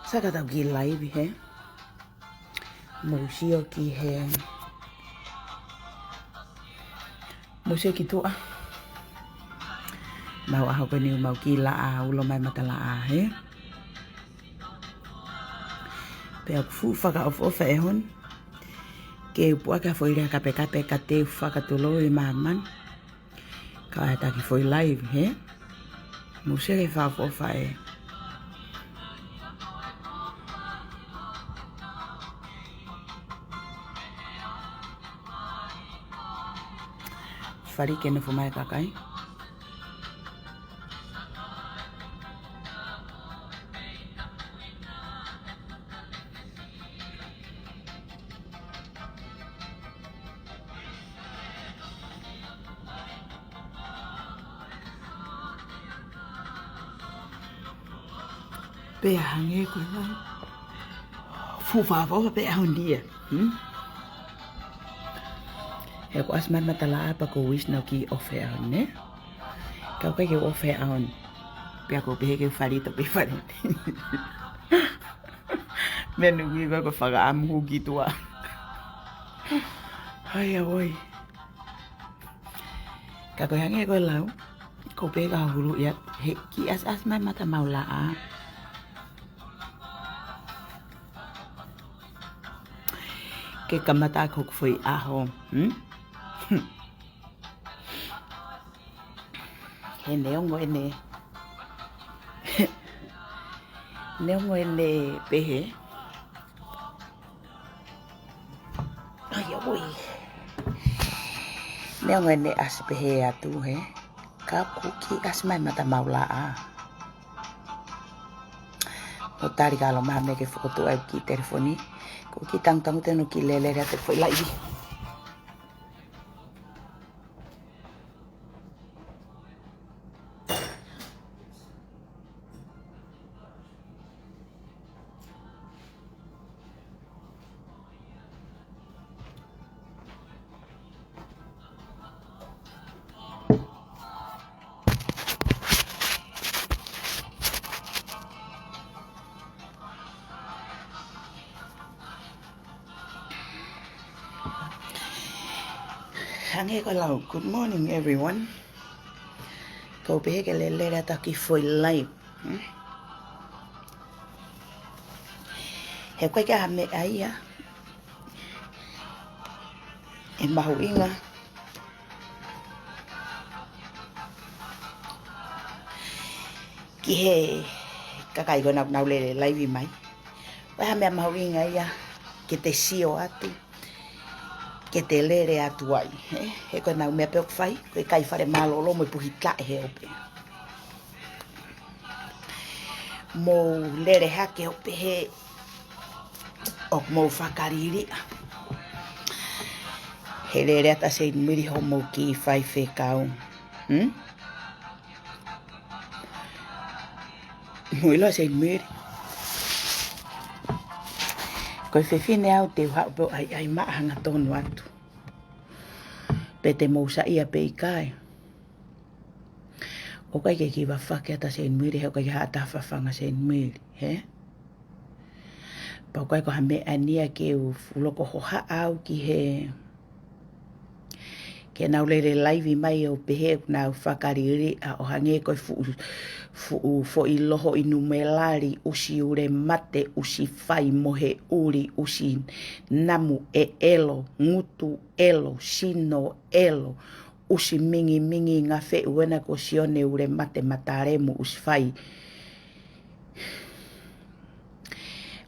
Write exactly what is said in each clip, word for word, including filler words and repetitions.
Saka tau kiʻi laivi hē. Mou sio ki he. Mou sio ki tuʻa. Mau ʻaho ko eni ʻoku mau kiʻi laʻā, ulo mai mata laʻā hē. Pea ʻoku fuʻu fakaʻofoʻofa e ʻaho ni. Ke u puʻaki ha foʻi lea kapekape ka te u fakatulou ʻi māmani. Ka ʻai atu ha kiʻi foʻi laivi hē. Mou sio ki he fakaʻofoʻofa ē. Fali ke nofo mai e kakai. Pea hangē ko e lau. Fuʻu fakaʻofoʻofa pē ʻaho ni ia. Hmm? He ko ʻasi mai mata laʻā pea ko e wish naʻa ku kiʻi ofi he ʻaho ni. Ka ʻoku ʻikai ke u ofi he ʻaho ni. Pea ʻoku ou pehē ke u fali atu pē fali. Meʻa ʻoku ou ʻilo ko e fakaʻamu hū ki tuʻa. Hai ʻaoi. Ka ko e hangē ko e lau, ʻoku ou pehē ke u huluʻi atu, he kiʻi ʻasiʻasi mai mata maʻu laʻā. Ke kamata ʻaki hoku foʻi ʻaho, hmm? He neongo ʻene, neongo ʻene pehē. Ai ʻaoi. Neongo ʻene ʻasi pehē atu hē. Ka ʻoku kiʻi ʻasi mai mata maʻu laʻā. Mou tali ka ʻalu mai ha meʻa ke fokotuʻu ai ʻeku kiʻi telefoni. ʻOku ou kiʻi tangutangutu ʻeni ʻo kiʻi lele atu e foʻi laivi. Hangē ko e lau, good morning everyone. ʻOku ou pehē ke lele atu ha kiʻi foʻi laivi. Hmm? He ʻoku ʻikai ke ʻi ai ha meʻa ia ʻe mahuʻinga ki he kakai ko ena ʻoku nau lele laivi mai. ʻOku ʻikai ha meʻa mahuʻinga ia ke te sio atu, ke te lele atu ai, hē? He ko ʻenau meʻa pē ʻoku fai, ko e kai fale mālōlō mo e puhi taʻe he ope. Mou lele hake ʻo pehē ʻoku mou fakaliliʻa. He lele atu ʻa Seinimili hoʻomou kiʻi faifekau. Hmm? Mou ʻilo ʻa Seinimili. Ko e fefine au te u haʻu pē ʻo ʻai, ʻai maʻa hangatonu atu. Pe te mou saiʻia pe ʻikai. ʻOku ʻikai ke kiʻi vafake atu ʻa Seinimili, he ʻoku ʻikai ke ʻi ai ha taha fafanga Seinimili, hē? Pea ʻoku ʻikai ko ha meʻa ʻeni ia ke u fuʻu loko hohaʻa au ki he, ke nau lele laivi mai ʻo pehē ʻoku nau fakaliliʻa ʻo hangē ko e fuʻu, fuʻu foʻi loho ʻi Numelali, ʻusi ulemate, ʻusi fai mohe ʻuli, ʻusi namu ʻeʻelo, ngutu ʻelo, sino ʻelo, ʻusi mingimingi ngafeʻu ena ko Sione Ulemate Matalemu ʻusi fai.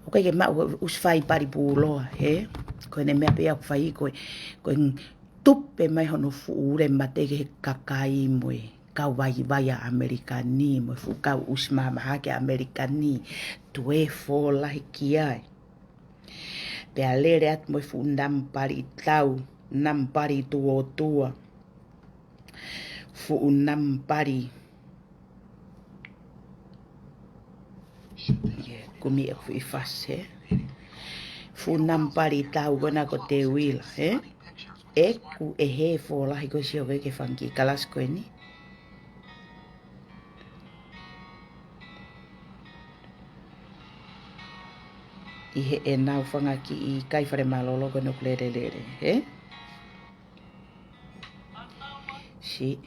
ʻOku ʻikai ke maʻu ʻusi fai pali pūloa, hē? Ko ʻene meʻa pē ia ʻoku fai ko e, ko e tupe mai hono fuʻu ulemate ki he kakai mo e kau vaivai ʻa ʻAmelika ni, mo e fuʻu kau ʻusi mahamahaki ʻa ʻAmelika ni, toe fōlahi ki ai. Pea lele atu mo e fuʻu namu pali tau, namu pali tuʻotua, fuʻu namu pali. Kumi e fuʻu fasi, hē? Fuʻu namu pali tau ko ena ko Teuila, hē? ʻEku ʻehe fōlahi ko e sio ke ke fanga kiʻi kalasi ko eni. ʻi heʻenau fanga kiʻi kai fale mālōlō ko eni ʻoku lelelele, hē? Sī.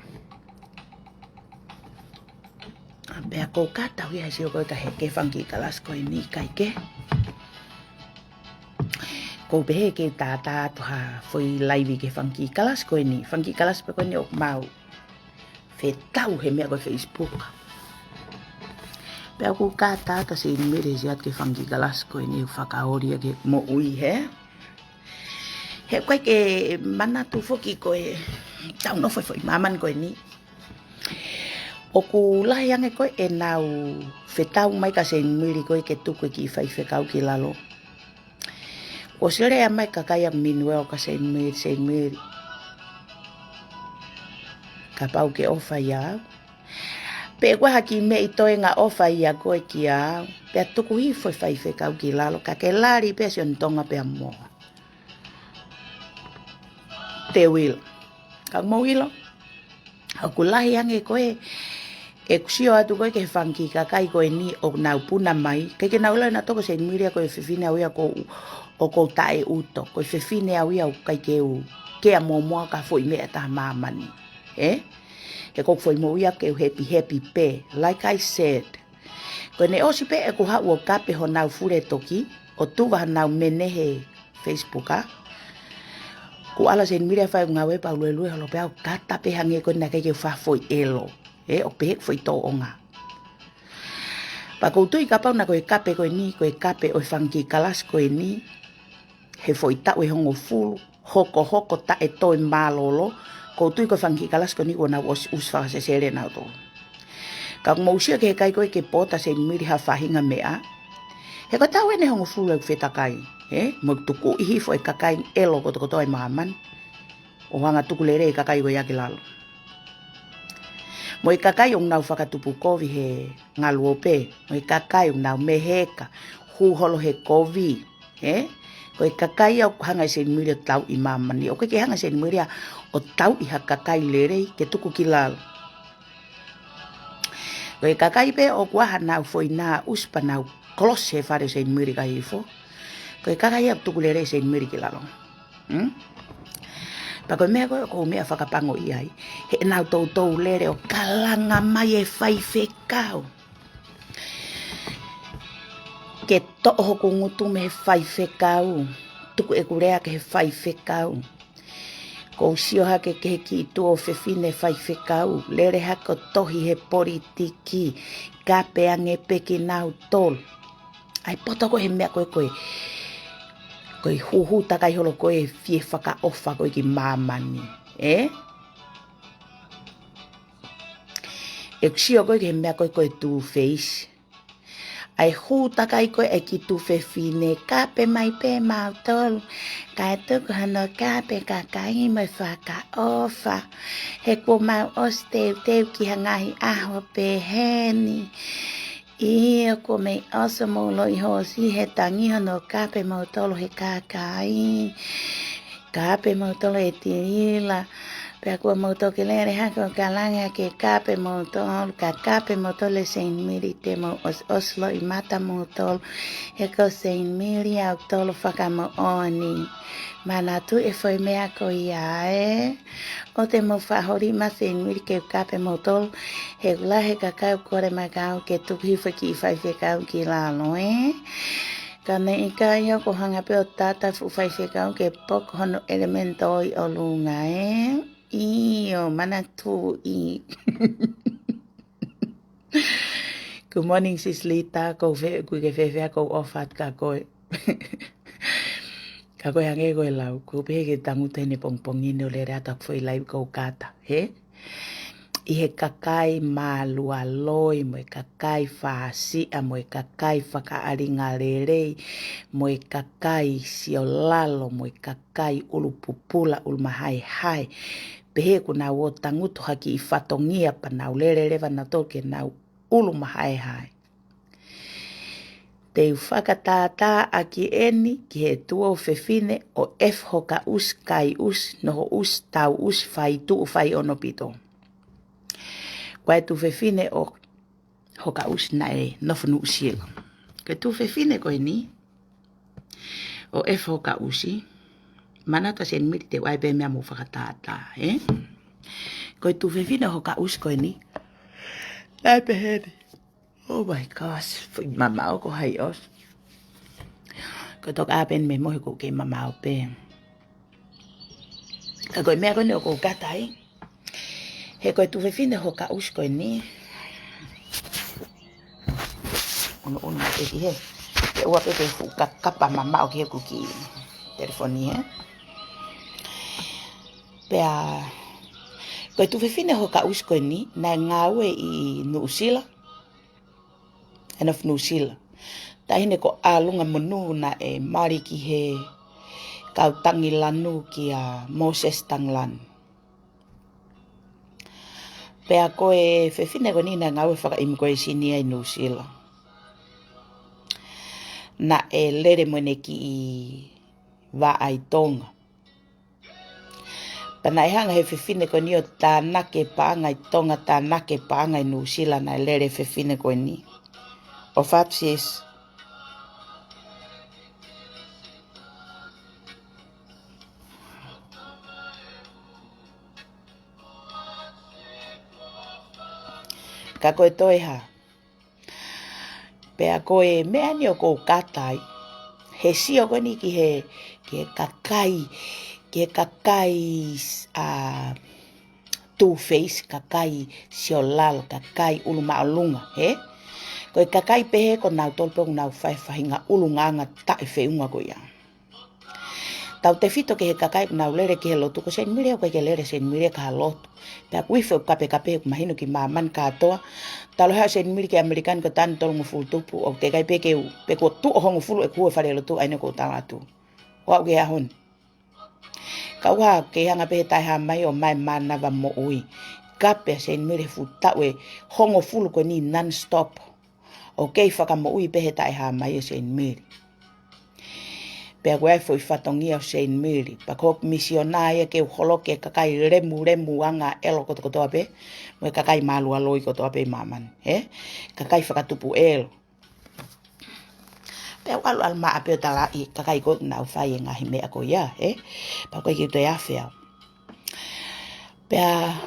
Pea ʻoku ou kātaki ʻo sio ko ē ki he, ki he fanga kiʻi kalasi ko eni kae kehe. ʻOku ou pehē ke u tātā atu ha foʻi laivi ki he fanga kiʻi kalasi ko eni. Fanga kiʻi kalasi pē ko eni ʻoku mau fetau he meʻa ko e Facebook. Pea ʻoku ou kātaki ʻa Seinimeli ʻo sio atu ki he fanga kiʻi kalasi ko eni ʻoku fakaoli ia ki he moʻui, hē? He ʻoku ʻikai ke manatu foki ko ʻetau nofo he foʻi māmani ko eni. ʻOku lahi ange ko ē ʻenau fetau mai kia Seinimeli ko ē ke tuku e kiʻi faifekau ki lalo. ʻOsi lea mai e kakai ʻa Minuel kia Seinimeli, Seinimeli, kapau ʻoku ke ʻofa ʻia au, pe ʻoku ʻi ai ha kiʻi meʻi toenga ʻofa ʻia koe kia au, pea tuku hifo e faifekau ki lalo, ka ke lali pē ʻa Sione Tonga pea mo Teuila. Ka mou ʻilo, ʻoku lahi ange ko ē ʻeku sio atu ko ē ki he fanga kiʻi kakai ko eni ʻoku nau puna mai, ʻikai ke nau ʻilo ʻenautolu ko Seinimeli ia ko e fefine au ia ʻoku ou, ʻoku ou taʻeuto, ko e fefine au ia ʻoku ʻikai ke u kea muʻomuʻa ki ha foʻi meʻa ʻa e māmani, ē? He ko ʻeku foʻi moʻui ia ke u happy happy pē. Like I said, ko ʻene ʻosi pē ʻeku haʻu ʻo kape honau fule toki, ʻo tuva honau mene he Facebook, ā. Kuo ala Seinimeli ʻo fai ʻeku ngāue pea u luelue holo pē au, kata pē hangē ko ena ʻikai ke u fai ha foʻi ʻelo, ē, ʻo pehē ʻeku foʻi tōʻonga. Pea ʻoku ou tui kapau naʻe ko e kape ko eni, ko e kape ʻo e fanga kiʻi kalasi ko eni he foʻi taʻu ʻe hongofulu, hokohoko taʻetoe mālōlō, ʻoku ou tui ko e fanga kiʻi kalasi ko eni kuo nau ʻosi ʻusi fakasesele ʻenautolu. Ka ʻoku mou sio ki he ʻikai ko ē ke pota Seinimeli ha faʻahinga meʻa, he ko e taʻu eni ʻe hongofulu ʻeku fetakai, ē, mo e tukuʻi hifo e kakai ʻelo kotokotoa ʻi māmani, ʻo hanga ʻo tuku lelei e kakai ko ia ki lalo. Mo e kakai ʻoku nau fakatupu kovi he ngaluope, mo e kakai ʻoku nau meheka, hū holo he kovi, ē? Ko e kakai ia ʻoku hanga ʻe Seinimeli ʻo tauʻi māmani, ʻoku ʻikai ke hanga ʻe Seinimeli ia ʻo tauʻi ha kakai lelei ke tuku ki lalo. Ko e kakai pē ʻoku ʻi ai haʻanau foʻi nā ʻusi pea nau kolosi he fale ʻo Seinimeli kae hifo, ko e kakai ia ʻoku tuku lelei ʻe Seinimeli ki lalo. Hmm? Pea ko e meʻa ko ē ʻoku ou meʻa fakapango ʻi ai, he ʻenau toutou lele ʻo kalanga mai e faifekau. Ke toʻo hoku ngutu mei he faifekau, tuku ʻeku lea ki he faifekau. ʻOku ou sio hake ki he kiʻi tuofefine faifekau, lele hake ʻo tohi he politiki, kape ange pē kinautolu. ʻA e poto ko ē he meʻa ko ē ko ē, ko e huhu takai holo ko ē fie fakaʻofa ko ē ki māmani, ē? ʻOku ou sio ko ē ki he meʻa ko ē ko e Two Face. ʻA e hū takai ko ē ʻa e kiʻi tuofefine, kape mai pē mautolu, kae tuku hono kape kakai mo e fakaʻofa. He kuo mau ʻosi teuteu ki ha ngaahi ʻaho peheni. ʻIo, kuo mei ʻosi homou loʻi hoosi he tangi hono kape mautolu he kakai. Kape mautolu ʻe Tilila. Pea kuo mou toki lele hake ʻo kalanga ke kape mautolu, ka kape mautolu ʻe Seinimeli, te mou ʻosi, ʻosi loʻimata mautolu. He ko Seinimeli ʻautolu fakamoʻoni. Manatuʻi e foʻi meʻa ko ia, ē? ʻOua te mou faʻa holi mai Seinimeli ke u kape mautolu, he ʻoku lahi e kakai ʻoku kole mai kia au ke tuku hifo e kiʻi faifekau ki lalo, ē? Ka ne ʻikai, ʻoku ou hanga pē ʻo tata e fuʻu faifekau ke poko hono ʻelemēnito ʻi ʻolunga, ē? ʻIo, manatuʻi. Good morning, Sis Lita. ʻOku ou fe-, ʻoku ke fēfē? ʻOku ou ʻofa atu kia koe. Ka ko e hangē ko e lau, ʻoku ou pehē ke tangutu heni he pongipongi ni ʻo lele atu ʻeku foʻi laivi ʻoku ou kata, hē? ʻI he kakai mālualoi, mo e kakai fāsiʻa, mo e kakai fakaʻalinga lelei, mo e kakai siolalo, mo e kakai ʻulu pupula, ʻulu mahaehae. Pehē kuo nau ō ʻo tangutu ha kiʻi fatongia pea nau lele leva nautolu ke nau ʻulu mahaehae. Te u fakatātā ʻaki eni ki he tuofefine ʻo F Hokaʻusi Kaiʻusi, Nohoʻusi Tauʻusi, Faituʻu Faionopito. Ko e tuofefine ʻo Hokaʻusi naʻe nofo Nuʻusila. Ko e tuofefine ko eni, ʻo ʻefa hoka ʻusi. Manatu Senimili te u ʻai pē meʻa mo fakatātā, ē? Ko e tuofefine hoka ʻusi ko eni. Naʻe pehē ni. Oh my gosh, foʻi mamaʻo ko hai os. Ko toka apen me mohe ko kei mamaʻo pē. Ka ko e meʻa ko eni ʻoku ou kata ai. He ko e tuofefine hoka ʻusi ko eni. Ono ono ma eki he. Ke ua pē ke fuʻu ka-, kapa mamaʻo ki he kuki telefoni he. Pea, ko e tuofefine hoka ʻusi ko eni, naʻe ngāue ʻi Nuʻusila. Ena fu Nuʻusila. Taʻahine ko ʻAlunga Monu naʻe mali ki he kau Tangilanu kia Moses Tangilanu. Pea ko e fefine ko eni naʻe ngāue fakaimikoesini ai Nuʻusila. Naʻe lele mo ʻene kiʻi vaʻa ʻi Tonga. Pea naʻe hanga he fefine ko eni ʻo tānaki e paʻanga ʻi Tonga, tānaki e paʻanga ʻi Nuʻusila, naʻe lele fefine ko eni. ʻO fatu sis. Ka ko e toe hā. Pea ko e meʻa ni ʻoku ou kata ai. He sio ko eni ki he, ki he kakai, ki he kakai, a, two face, kakai siolalo, kakai ʻulu māʻolunga, he? Ko e kakai pehē ko nautolu pē ʻoku nau fai e faʻahinga ʻulungaanga taʻefeʻunga ko ia. Tautefito ki he kakai ʻoku nau lele ki he lotu, ko Senimili ʻoku ʻikai ke lele Senimili ki ha lotu. Pea ʻoku ʻi ai e foʻi kapekape ʻoku mahino ki māmani kātoa. Talu hao Senimili ki ʻAmelika ni ko e taʻu tolungofulu tupu, ʻoku teʻeki ai pē ke u, pe kuo tuʻo hongofulu ʻeku hū he fale lotu ʻa eni ʻoku ou tala atu. ʻO aʻu ki he ʻaho ni. Ka ʻoku ʻikai ke hanga pē he taʻehāmai ʻo ʻomai e mānava moʻui. Kape ʻa Senimili he fuʻu taʻu ʻe hongofulu ko eni non-stop. ʻOku kei fakamoʻui pē he taʻehāmai ʻo Senimili. Pea ko e foʻi fatongia ʻo Senimili. Pea ko hoku misiona ia ke u holoki e kakai lemulemuʻanga ʻelo kotokotoa pē. Mo e kakai mālualoi kotoa pē ʻi māmani. He? Kakai fakatupu ʻelo. Pea u ʻalu ʻalu maʻa pē ʻo tala ʻi he kakai ko ē ʻoku nau fai e ngaahi meʻa ko ia, he? Pea ko e kiʻi toe afe au. Pea,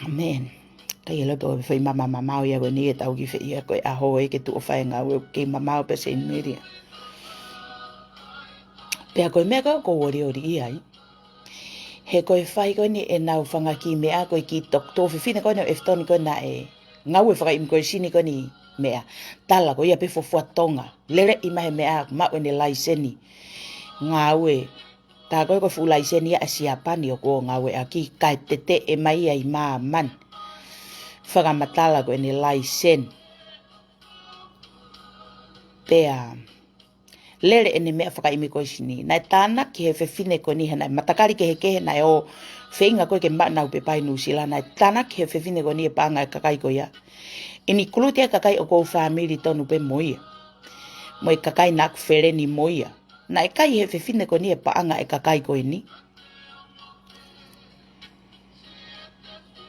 man, ʻikai ke ʻilo pe ko e foʻi mamaʻo ia ko eni ke tau kiʻi fai ia ko e ʻaho ē ke tuʻu ʻo fai e ngāue ʻoku kei mamaʻo pē Senimili. Pea ko e meʻa ko ē ʻoku ou olioli ai. He ko e fai ko eni ʻenau fanga kiʻi meʻa ko e kiʻi tok-, tuofefine ko eni ʻo ʻEfitoni ko ē naʻe ngāue fakaimikoesini ko eni meʻa. Tala ko ia pē fuofua Tonga. Lele ʻi mai he meʻa maʻu ʻene laiseni. Ngāue. Tā ko ē ko e fuʻu laiseni ia ʻa Siapani ʻoku ʻo ngāueʻaki kae teteʻe mai ia ʻi māmani. Fakamatala ko ʻene laiseni. Pea. Lele ʻene meʻa fakaimikoesini. Naʻe tānaki he fefine ko eni he naʻe matakali kehekehe naʻe ō feinga ko ē ke maʻu ʻenau pepa ʻi Nuʻusila. Naʻe tānaki he fefine ko eni e paʻanga e kakai ko ia. ʻInikuluti e kakai ʻoku ou fāmili tonu pē mo ia. Mo e kakai naʻa ku feleni mo ia. Naʻe kai he fefine ko eni e paʻanga e kakai ko eni.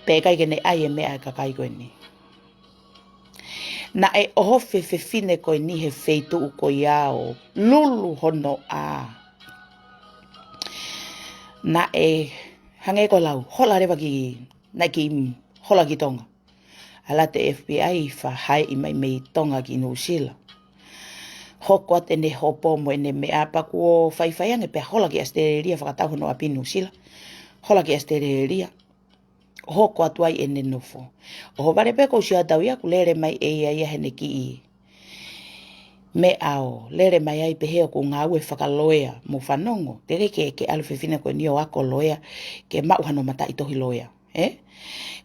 Pea ʻikai ke ne ʻai e meʻa e kakai ko eni. Naʻe ʻohofi e fefine ko eni he feituʻu ko ia ʻo lulu hono ʻā. Naʻe hangē ko e lau, hola leva ki, naʻe kiʻi hola ki Tonga. ʻAlu atu e F B I ʻo fai haeʻi mai mei Tonga ki Nuʻusila. Hoko atu ʻene hopo mo ʻene meʻa pea kuo faifai ange pea hola ki ʻAositelēlia fakatau hono ʻapi Nuʻusila. Hola ki ʻAositelēlia. ʻO hoko atu ai ʻene nofo. ʻOhovale pē ʻoku ou sio atu au ia ʻoku lele mai ʻe ia ia heʻene kiʻi meʻa ʻo lele mai ai pehē ʻoku ngāue fakaloea mo fanongo. Teʻeki ke, ke ʻalu e fefine ko eni ʻo ako loea ke maʻu hano mataʻitohi loea. Ē?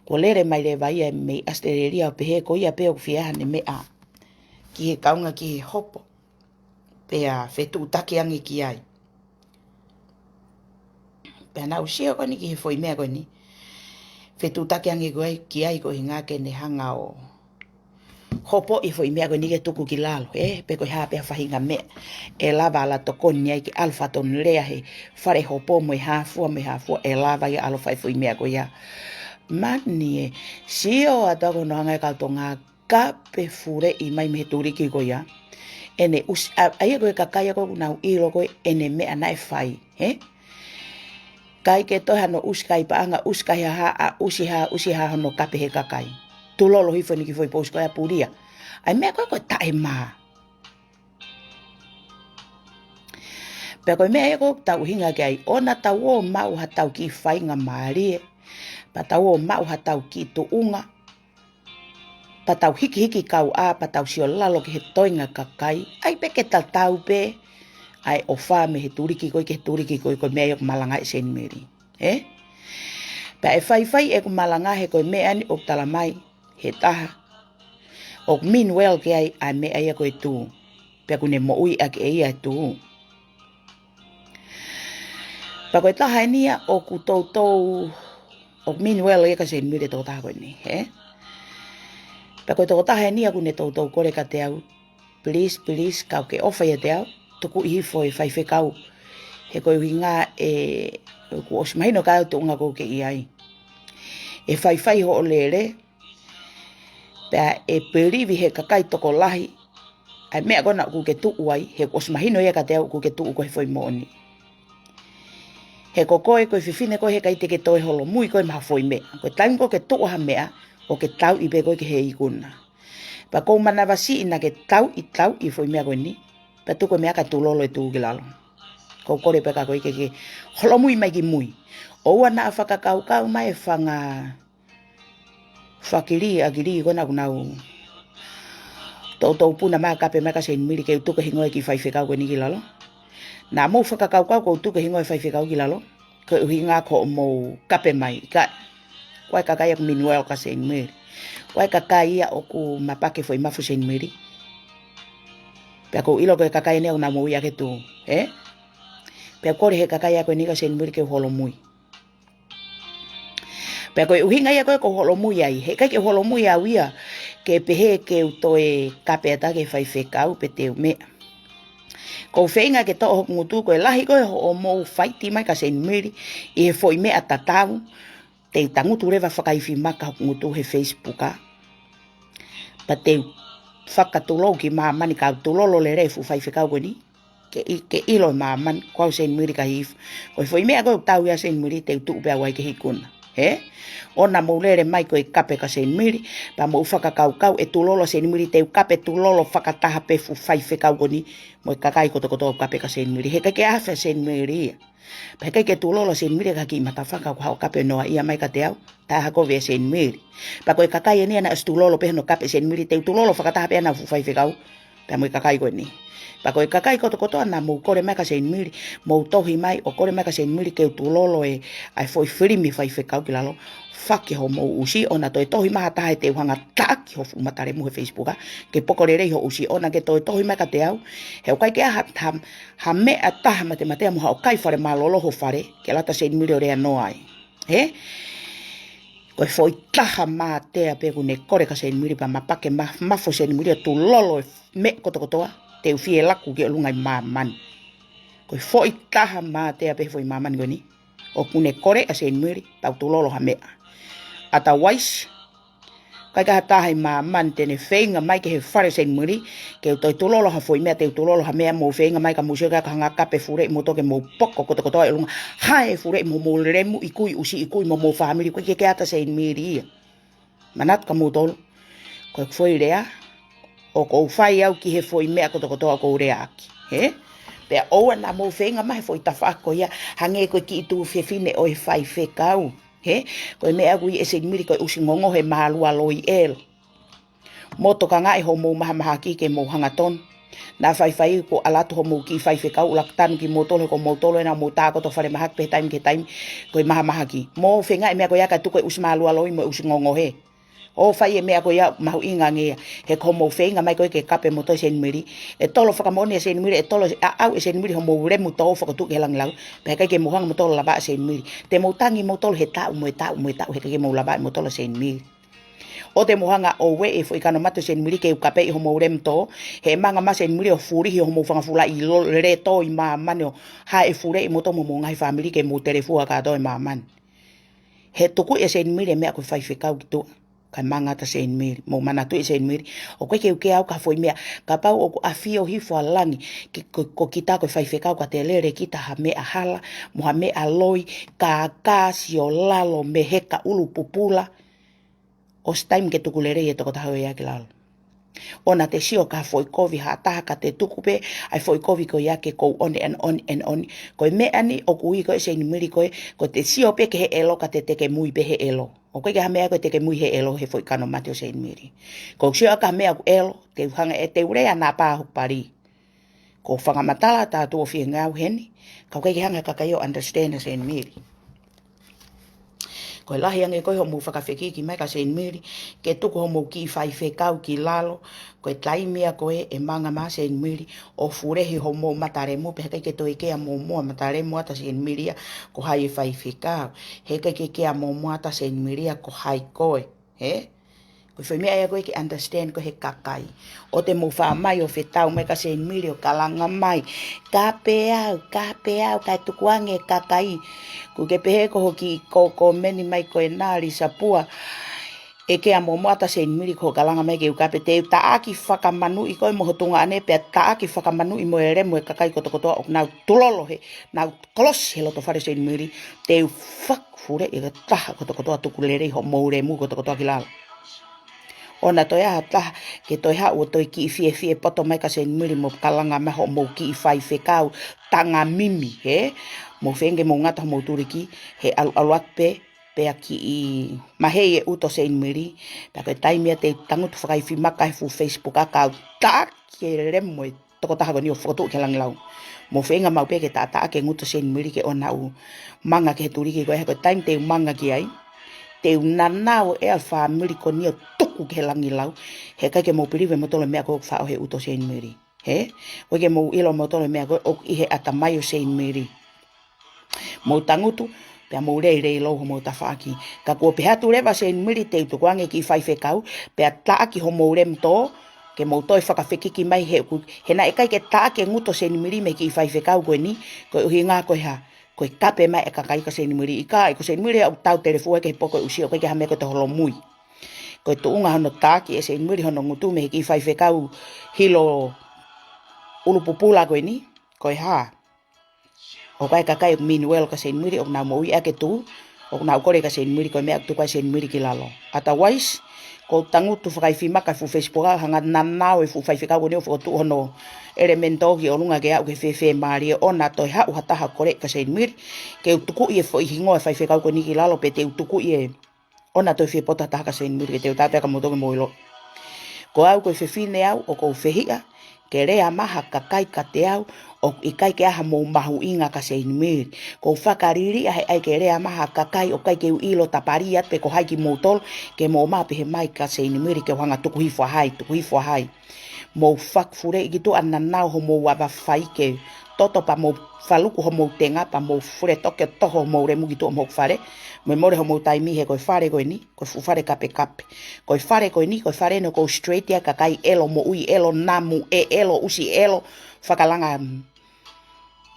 Kuo lele mai leva ia mei ʻAositelēlia ʻo pehē ko ia pē ʻoku fie ʻai haʻane meʻa ki he kaunga ki he hopo. Pea fetuʻutaki ange ki ai. Pea naʻa ku sio ko eni ki he foʻi meʻa ko eni. Fetuʻutaki ange ko ai, ki ai ko e ʻuhinga ke ne hanga ʻo hopoʻi e foʻi meʻa ko eni ke tuku ki lalo, ē, pe ko e hā pē ha faʻahinga meʻa ʻe lava ʻe ala tokoni ai ke ʻalu fatonulea he fale hopo mo e hā fua, mo e hā fua ʻe lava ia ʻalu fai e foʻi meʻa ko ia. Mani ē, sio atu au ko hono hanga e kau Tonga kape fuleʻi mai mei he tuliki ko ia. ʻEne ʻusi, ʻa, ʻa ia ko e kakai ia ko ē ʻoku nau ʻilo ko ē ʻene meʻa naʻe fai, hē? ʻIkai ke toe hano ʻusi kai paʻanga, ʻusi kai ha hā, ʻa ʻusi hā, ʻusi hā hono kape he kakai. Tulolo hifo ʻene kiʻi foʻi pousi ko ia pulia. ʻA e meʻa ko ē ko e taʻemā. Pea ko e meʻa ia ʻoku tau ʻuhinga ki ai, ʻoua naʻa tau ō maʻu haʻatau kiʻi faingamālie, pea tau ō maʻu haʻatau kiʻi tuʻunga, pea tau hikihiki kau ā, pea tau sio lalo ki he toenga kakai, ʻai pē ke tatau pē ʻa e ʻofa mei he tuliki ko ē ki he tuliki ko ē, ko e meʻa ia ʻoku malangaʻi ʻe Seinimili. Ē? Pea ʻe faifai ʻeku malanga he ko e meʻa ni ʻoku tala mai he taha ʻoku mean well ki ai ʻa e meʻa ia ko e tū. Pea ʻoku ne moʻui ʻaki ʻe ia e tū. Pea ko e taha eni ia ʻoku toutou, ʻoku mean well ia kia Seinimili e tokotaha ko eni, hē? Pea ko e tokotaha eni ia ʻoku ne toutou kole kiate au, please, please, ka ke ʻofa ʻiate au, tukuʻi hifo e faifekau. He ko e ʻuhinga ē, kuo ʻosi mahino kia au e tuʻunga ʻoku ke ʻi ai. ʻE faifai hoʻo lele, pea ʻe pelivi he kakai tokolahi ʻa e meʻa ko ena ʻoku ke tuʻu ai, he kuo ʻosi mahino ia kiate au ʻoku ke tuʻu koe he foʻi moʻoni. He ko koe ko e fefine ko ē heʻikai te ke toe holomui koe maʻa ha foʻi meʻa. Ko e taimi ko ē ʻoku ke tuʻu ai ha meʻa, ʻoku ke tauʻi pē koe ki he ikuna. Pea ʻoku ou manavasiʻi naʻa ke tauʻi, tauʻi e foʻi meʻa ko eni, pea tuku e meʻa kae tulolo e tū ki lalo. ʻOku ou kole pē kia koe ke ke holomui mai ki mui. ʻOua naʻa fakakaukau mai e fanga fakili, ʻakili ko ena ʻoku nau toutou puna mai ʻo kape mai kia Seinimili ke u tuku e hingoa e kiʻi faifekau ko eni ki lalo. Naʻa mou fakakaukau ʻoku ou tuku e hingoa e faifekau ki lalo, ko e ʻuhinga ko hoʻomou kape mai, ka ko e kakai ia ʻoku mean well kia Seinimili. Ko e kakai ia ʻoku mapake foʻi mafu ʻo Seinimili. Pea ʻoku ou ʻilo ko e kakai eni ia ʻoku nau moʻui ʻaki e tū, ē? Pea kole he kakai ia ko eni kia Seinimili ke u holomui. Pea ko e ʻuhinga ia ko ē ʻoku ou holomui ai, heʻikai ke u holomui au ia ke pehē ke u toe kape atu ki he faifekau pe te u meʻa. ʻOku ou feinga ke toʻo hoku ngutu, ko e lahi ko ē hoʻomou faiti mai kia Seinimili ʻi he foʻi meʻa tatau, te u tangutu leva fakaifimaka hoku ngutu he Facebook, ā. Pea te u fakatulou ki māmani ka u tulolo lelei e fuʻu faifekau ko eni. Ke ʻi-, ke ʻilo ʻe māmani, ko au Seinimili Kahihifo. Ko e foʻi meʻa ko ē ʻoku tau ia Seinimili te u tuʻu pē au ai ki he ikuna. Hē? ʻOua naʻa mou lele mai ko e kape kia Seinimili, pea mou fakakaukau ʻe tulolo ʻa Seinimili, te u kape tulolo fakataha pē e fuʻu faifekau ko eni mo e kakai kotokotoa ʻoku kape kia Seinimili. Heʻikai ke ʻi ai ha fai ʻa Seinimili ia. Pea heʻikai ke tulolo ʻa Seinimili ki ha kiʻi matafaʻanga ʻoku haʻu ʻo kape noa ia mai kiate au, taʻe ʻi ai ha kovi ʻa Seinimili. Pea ko e kakai eni ia naʻe ʻosi tulolo pē hono kape ʻe Seinimili, te u tulolo fakataha pē ʻa ʻena fuʻu faifekau pea mo e kakai ko eni. Pea ko e kakai kotokotoa naʻa mou kole mai kia Seinimili, mou tohi mai ʻo kole mai kia Seinimili ke u tulolo e, ʻa e foʻi filimi faifekau ki lalo, faki hoʻomou ʻusi, ʻoua naʻa toe tohi mai ha taha he te u hanga ʻo taʻaki ho fuʻu matalemu he Facebook, ā, ke poko lelei hoʻo ʻusi, ʻoua naʻa ke toe tohi mai kiate au, he ʻoku ʻikai ke ʻi ai ha, ha, ha meʻa ʻe taha matematea mo haʻo kai fale mālōlō ho fale, ke lata ʻa Seinimili ʻo lea noa ai. Hē? Ko e foʻi taha mātea pē ʻoku ne kole kia Seinimili pea mapake ma-, mafu ʻo Seinimili ʻo tulolo e meʻa kotokotoa, te u fie laku ki ʻolunga ʻi māmani. Ko e foʻi taha mātea pē he foʻi māmani ko eni ʻoku ne kole ʻa Seinimili pea u tulolo ha meʻa. Otherwise, ʻikai ke ʻi ai ha taha ʻi māmani te ne feinga mai ki he fale ʻo Seinimili ke u toe tulolo ha foʻi meʻa, te u tulolo ha meʻa, mou feinga mai kia mou sio ki ai ka hanga ʻo kape fuleʻi moutolu ke mou poko kotokotoa ʻi ʻolunga. Hae fuleʻi mo hoʻomou lemu, ikuʻi ʻusi, ikuʻi mo homou fāmili, ʻoku ʻikai ke ʻi ai ha taha Seinimili ia. Manatu kia moutolu, ko e foʻi lea ʻoku ou fai au ki he foʻi meʻa kotokotoa ʻoku ou leaʻaki. Hē? Pea ʻoua naʻa mou feinga mai he foʻi tafaʻaki ko ia, hangē ko e kiʻi tuofefine ʻo e faifekau. Hē? Ko e meʻa ʻoku ui ʻe Seinimili ko e ʻusi ngongohe mālualoi ʻelo. Mou tokangaʻi hoʻomou mahamahaki ke mou hangatonu. Naʻa faifai kuo ʻalu atu hoʻomou kiʻi faifekau, ʻuluaki tanu kimoutolu he ko moutolu ena ʻoku mou tākoto falemahaki pē he taimi ki he taimi, ko e mahamahaki. Mou feingaʻi e meʻa ko ia kae tuku e ʻusi mālualoi mo e ʻusi ngongohe. ʻO fai e meʻa ko ia mahuʻinga ange ia. He ko hoʻomou feinga mai ko ē ke kape moutolu ʻe Seinimili, ʻe tolo fakamoʻoni ʻa Seinimili, ʻe tolo ʻaʻau ʻe Seinimili hoʻomou lemu tō fakatuʻu ki he langilau. Pea ʻikai ke mou hanga moutolu ʻo lava ʻa Seinimili. Te mou tangi moutolu he taʻu mo e taʻu mo e taʻu heʻikai ke mou lava ʻe moutolu ʻa Seinimili. ʻO te mou hanga ʻo ueʻi e foʻi kano mate ʻo Seinimili ke u kapeʻi hoʻomou lemu tō, he manga mai ʻa Seinimili ʻo fulihi hoʻomou fanga fulaʻi lo-, lele tō ʻi māmani ʻo hae fuleʻi moutolu mo homou ngaahi fāmili ke mou telefua kātoa ʻi māmani. He tuku ʻe Seinimili e meʻa ko e faifekau ki tuʻa. ʻa e manga ʻa Seinimili. Mou manatuʻi Seinimili, ʻoku ʻikai ke u kea au ki ha foʻi meʻa, kapau ʻoku ʻafio hifo ʻa langi, ke ko, ko kita ko e faifekau ka te lele kita ha meʻa hala, mo ha meʻa loi, kākā, sio lalo, meheka, ʻulu pupula, ʻosi taimi ke tuku lelei e tokotaha ko ia ki lalo. ʻOua te sio ki ha foʻi kovi ha taha ka te tuku pē ʻa e foʻi kovi ko ia ke kou on and on and on. Ko e meʻa ni ʻoku ui ko ē Seinimili ko ē, ko ʻete sio pē ki he ʻelo ka te tekemui pē he ʻelo. ʻOku ʻikai ke ha meʻa ko e tekemui he ʻelo he foʻi kano mate ʻo Seinimili. Ko u sio ʻaki ha meʻa ʻoku ʻelo, te u hanga ʻe te u lea naʻa pā hoku pali. Ko u fakamatala atu ʻo fie ngāue heni, ka ʻoku ʻikai ke hanga ʻe he kakai ʻo understand ʻa Seinimili. Ko e lahi ange ko ē hoʻomou fakafekiki mai kia Seinimili, ke tuku hoʻomou kiʻi faifekau ki lalo, ko e taimi ia ko ē ʻe manga mai ʻa Seinimili, ʻo fulehi hoʻomou matalemu, pea heʻikai ke toe kea muʻomuʻa matalemu ʻa Seinimili ia ko hai e faifekau. Heʻikai ke kea muʻomuʻa ʻa Seinimili ia ko hai koe. He? Ko e foʻi meʻa ia ko ē ke understand ko ē he kakai. ʻOua te mou faʻa mai ʻo fetau mai kia Seinimili ʻo kalanga mai. Kape au, kape au, kae tukuange e kakai. Kuo ke pehē ko hoʻo kiʻi ko, komeni mai ko ē naʻa Lisa Pua. ʻE kea muʻomuʻa ʻa Seinimili ko hoʻo kalanga mai ke u kape, te u taʻaki fakamanuʻi koe mo ho tuongaʻane pea taʻaki fakamanuʻi mo e lemu e kakai kotokotoa ʻoku nau tulolo he, nau kolosi he loto fale Seinimili, te u fakafuleʻi e taha kotokotoa tuku lelei hoʻomou lemu kotokotoa ki lalo. ʻOua toe ʻi ai ha taha ke toe haʻu ʻo toe kiʻi fiefie poto mai kia Seinimili mo kalanga mai hoʻomou kiʻi faifekau tangamimi, he? Mou feinga ke mou ngata hoʻomou tuliki, he ʻalu, ʻalu atu pē, pea kiʻi mahei e ʻuto Seinimili, pea ko e taimi ia te u tangutu fakaifimaka he fuʻu Facebook ʻa kau taʻaki e lemu e tokotaha ko eni ʻo fokotuʻu ki he langilau. Mou feinga maʻu pē ke taʻataʻaki e ngutu ʻo Seinimili ke ʻoua naʻa u manga ki he tuliki ko ē, he ko e taimi te u manga ki ai, te u nanao ʻe au e fāmili ko eni ʻo tuku ki he langilau, heʻikai ke mou pilive moutolu e meʻa ko ē ʻoku faʻo he ʻuto ʻo Seinimili. He? ʻOku ʻikai ke mou ʻilo moutolu e meʻa ko ē ʻoku ʻi he ʻatamai ʻo Seinimili. Mou tangutu, pea mou leilei lou hoʻomou tafaʻaki. Ka kuo pehē atu leva ʻa Seinimili te u tukuange e kiʻi faifekau, pea taʻaki hoʻomou lemu tō, ke mou toe fakafekiki mai he ʻoku, he naʻe ʻikai ke taʻaki e ngutu ʻo Seinimili mei he kiʻi faifekau ko eni, ko e ʻuhinga ko e hā, ko e kape mai e kakai kia Seinimili ʻikai, ko Seinimili ʻoku tau telefua ki he poko ʻusi ʻoku ʻikai ke ha meʻa ko e te holomui. Ko e tuʻunga hono taʻaki ʻe Seinimili hono ngutu mei he kiʻi faifekau hilo ʻulu pupula ko eni, ko e hā. ʻOku ʻi ai e kakai ʻoku Manuel kia Seinimili ʻoku nau moʻui ʻaki e tuʻu, ʻoku nau kole kia Seinimili ko e meʻa ʻoku tuku ai ʻa Seinimili ki lalo. Otherwise, ko u tangutu fakaifimaka he fuʻu Facebook ʻo hanga ʻo nanao e fuʻu faifekau ko eni ʻo fokotuʻu hono elemento ki ʻolunga ke aʻu ki he fēfē mālie, ʻoua toe haʻu ha taha ʻo kole kia Seinimili, ke u tukuʻi e foʻi hingoa e faifekau ko eni ki lalo pe te u tukuʻi e ʻoua toe fie poto ha taha kia Seinimili ke te u taʻataʻa kia moutolu ke mou ʻilo. Ko au ko e fefine au ʻoku ou fehiʻa ke lea mai ha kakai kiate au ʻoku ʻikai ke ʻi ai haʻamou mahuʻinga kia Seinimili. Ko u fakaliliʻa he ʻai ke lea mai ha kakai ʻoku ʻikai ke u ʻilo tapali atu pe ko hai kimoutolu ke mou ō mai pehē mai kia Seinimili ke u hanga ʻo tuku hifo ʻa hai, tuku hifo ʻa hai. Mou fakafuleʻi ki tuʻa, nanao hoʻomou ava fai ke toto pea mou faluku hoʻomou tenga pea mou fule toke toho hoʻomou lemu ki tuʻa mo hoku fale. Mou mole hoʻomou taimi he ko e fale ko eni, ko e fuʻu fale kapekape. Ko e fale ko eni, ko e fale eni ʻoku ou straight ai e kakai ʻelo moʻui, ʻelo namu, ʻe ʻelo ʻusi, ʻelo fakalanga, mm,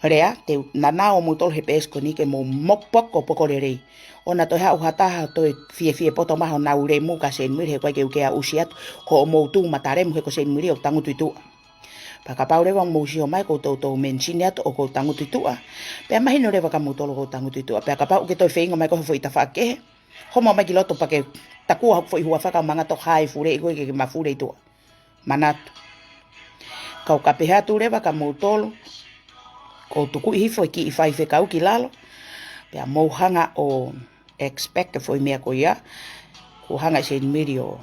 lea, te u nanao moutolu he peesi ko eni ke mou mokopoko lelei. ʻOua toe haʻu ha taha ʻo toe fiefie poto mai honau lemu kia Seinimili he ʻoku ʻikai ke u kea ʻusi atu hoʻomou tuʻu matalemu he ko Seinimili ʻoku tangutu ʻi tuʻa. Pea kapau leva ʻoku mou sio mai ʻoku ou toutou mention atu ʻoku ou tangutu ʻi tuʻa. Pea mahino leva kia moutolu ʻoku ou tangutu ʻi tuʻa. Pea kapau ʻoku ke toe feinga mai ko e foʻi tafaʻaki kehe, homo mai ki loto pea ke takua hoku foʻi huafa ka u manga toka ʻi fuleʻi koe ke ke mafule ʻi tuʻa. Manatu. Ka u ka pehē atu leva kia moutolu, ko u tukuʻi hifo e kiʻi faifekau ki lalo, pea mou hanga ʻo expect e foʻi meʻa ko ia, ko u hanga ʻe Seinimili ʻo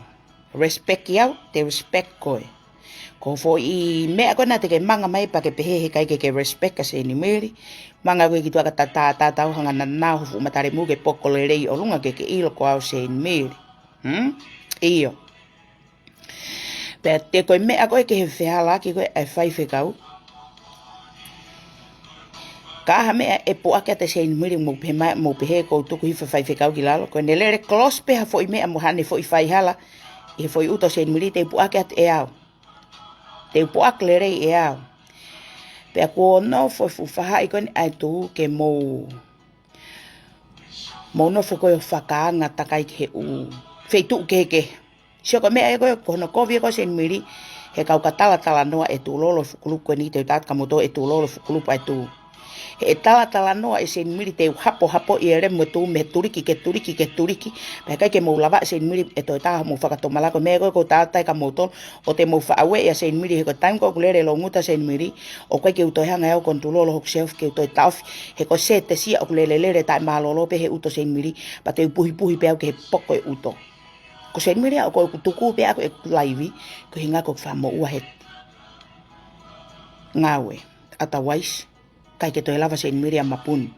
respect au, te u respect koe. Ko e foʻi meʻa ko ena te ke manga mai pea ke pehē heʻikai ke ke respect kia Seinimili, manga koe ki tuʻa ka ta, ta, ta, ta, hanga ʻo nanao ho fuʻu matalemu ke poko lelei ʻolunga ke ke ʻilo ko au Seinimili. Hmm? ʻIo. Pea te ko e meʻa ko ē ki he fehālaaki ko ē ʻa e faifekau. Ka ʻi ai ha meʻa ʻe puʻaki atu ʻe Seinimili mou pehē mai, mʻoku pehē ko u tuku hifo e faifekau ki lalo. Ko ʻene lele close pē ha foʻi meʻa mo haʻane foʻi faihala ʻi he foʻi ʻuto ʻo Seinimili te u puʻaki atu ʻe au. Te u puʻaki lelei ʻe au. Pea kuo nofo e fuʻu faʻahi ko eni ʻa e tuʻu ke mou mou nofo ko ē ʻo fakaanga takai ki he ʻū feituʻu kehekehe. Sio ko e meʻa ia ko e, ko hono kovi ia ko ē Seinimili, he kau ka talatalanoa e Tulolo Fuʻu Kulupu ko eni te u tala atu kia moutolu e Tulolo Fuʻu Kulupu ʻa e Tū. He ʻe talatalanoa e Seinimili te u hapohapoʻi e lemu e Tū mei he tuliki ki he tuliki ki he tuliki. Pea ʻikai ke mou lava e Seinimili ʻe toe tā homou fakatomala ko e meʻa ko ē ʻoku ou tala atu ai kia moutolu, ʻoua te mou faʻa ueʻi ʻa Seinimili he ko e taimi ko ē ʻoku lele longuta Seinimili, ʻoku ʻikai ke u toe hanga ʻe au ko hono Tulolo hoku self ke u toe taʻofi, he ko e sētesi ia ʻoku lele lele taʻemālōlō pē he ʻuto Seinimili, pea te u puhipuhi pē au ki he poko e ʻuto. Ko Seinimili ia ʻoku ou tuku pē ʻaku ʻeku laivi, ko e ʻuhinga ko e faʻa moʻua he ngāue. Otherwise, ʻikai ke toe lava Seinimili ia mapuni.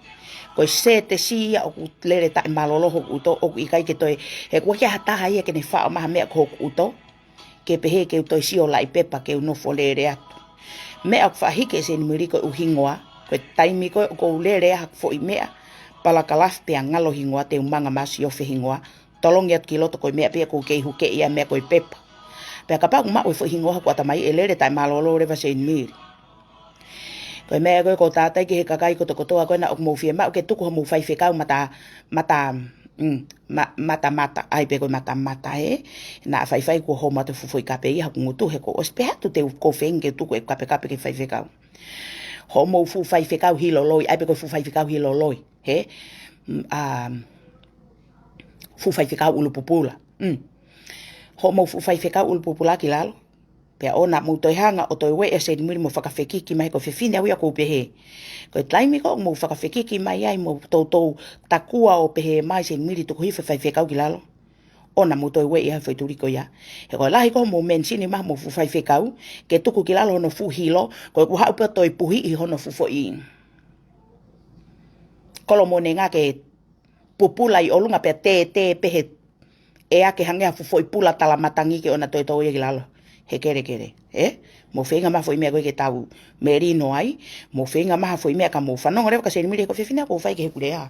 Ko e sētesi ia ʻoku lele taʻemālōlō hoku ʻuto, ʻoku ʻikai ke toe, he ʻoku ʻikai ha taha ia ke ne faʻo mai ha meʻa ko hoku ʻuto, ke pehē ke u toe sio laʻi pepa ke u nofo lele atu. Meʻa ʻoku faʻa hiki ʻe Seinimili ko e ʻū hingoa, ko e taimi ko ē ʻoku ou lele ai haku foʻi meʻa, palakalafi pea ngalo hingoa te u manga mai ʻo sio he hingoa, tolongi atu ki loto ko e meʻa pē ia ʻoku ou kei hukeʻi ai meʻa ko e pepa. Pea kapau ʻoku maʻu e foʻi hingoa hoku ʻatamai ʻe lele taʻemālōlō leva Seinimili. Ko e meʻa ko ē ʻoku ou tala atu ai ki he kakai kotokotoa ko ena ʻoku mou fiemaʻu ke tuku homou faifekau mata, mata, mm, ma-, matamata, ʻai pē ko e matamata ē. Naʻa faifai kuo homo atu e fuʻu foʻi kape ia haku ngutu he kuo ʻosi pē atu te u ko feinga ke tuku e kapekape ki he faifekau. Hoʻomou fuʻu faifekau hilo loi, ʻai pē ko e fuʻu faifekau hilo loi, hē? Mm, um, fuʻu faifekau ʻulu pupula. Mm. Hoʻomou fuʻu faifekau ʻulu pupula ki lalo. Pea ʻoua naʻa mou toe hanga ʻo toe ueʻi ʻa Seinimili mo fakafekiki mai he ko e fefine au ia ʻoku ou pehē. Ko e taimi ko ē ʻoku mou fakafekiki mai ai mo toutou takua ʻo pehē mai Seinimili tuku hifo e faifekau ki lalo, ʻoua naʻa mou toe ueʻi ʻa e foʻi tuliki ko ia. He ko e lahi ko ē hoʻomou mention mai homou fuʻu faifekau ke tuku ki lalo hono fuʻu hilo, ko ʻeku haʻu pē ʻo toe puhiʻi hono fuʻu foʻi kolomonenga ke pupula ʻi ʻolunga pea tētē pē he ʻea ke hangē ha fuʻu foʻi pula talamatangi ke ʻoua naʻa toe tō ia ki lalo he kelekele. Ē? Mou feinga mai ha foʻi meʻa ko ē ke tau melino ai, mou feinga mai ha foʻi meʻa ka mou fanongo leva kia Seinimili he ko e fefine ʻoku ou fai ki heʻeku lea.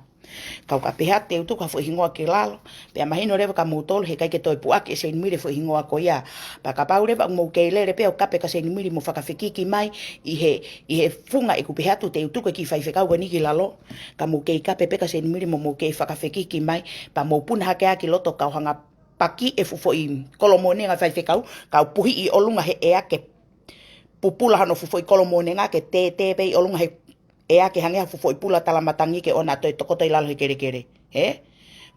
Kau ka pehē atu te u tuku ha foʻi hingoa ki lalo, pea mahino leva kia moutolu he ʻikai ke toe puʻaki ʻe Seinimili e foʻi hingoa ko ia. Pea kapau leva ʻoku mou kei lele pē ʻo kape kia Seinimili mo fakafekiki mai ʻi he, ʻi he funga ʻeku pehē atu te u tuku e kiʻi faifekau ko eni ki lalo, ka mou kei kape pē kia Seinimili mo mou kei fakafekiki mai, pea mou puna hake ā ki loto kau hanga paki e fuʻu foʻi kolomonenga faifekau, kau puhiʻi ʻi ʻolunga he ʻea ke pupula hono fuʻu foʻi kolomonenga ke tētē pē ʻi ʻolunga he ʻea ke hangē ha fuʻu foʻi pula talamatangi ke ʻoua naʻa toe tokoto ʻi lalo he kelekele. Ē?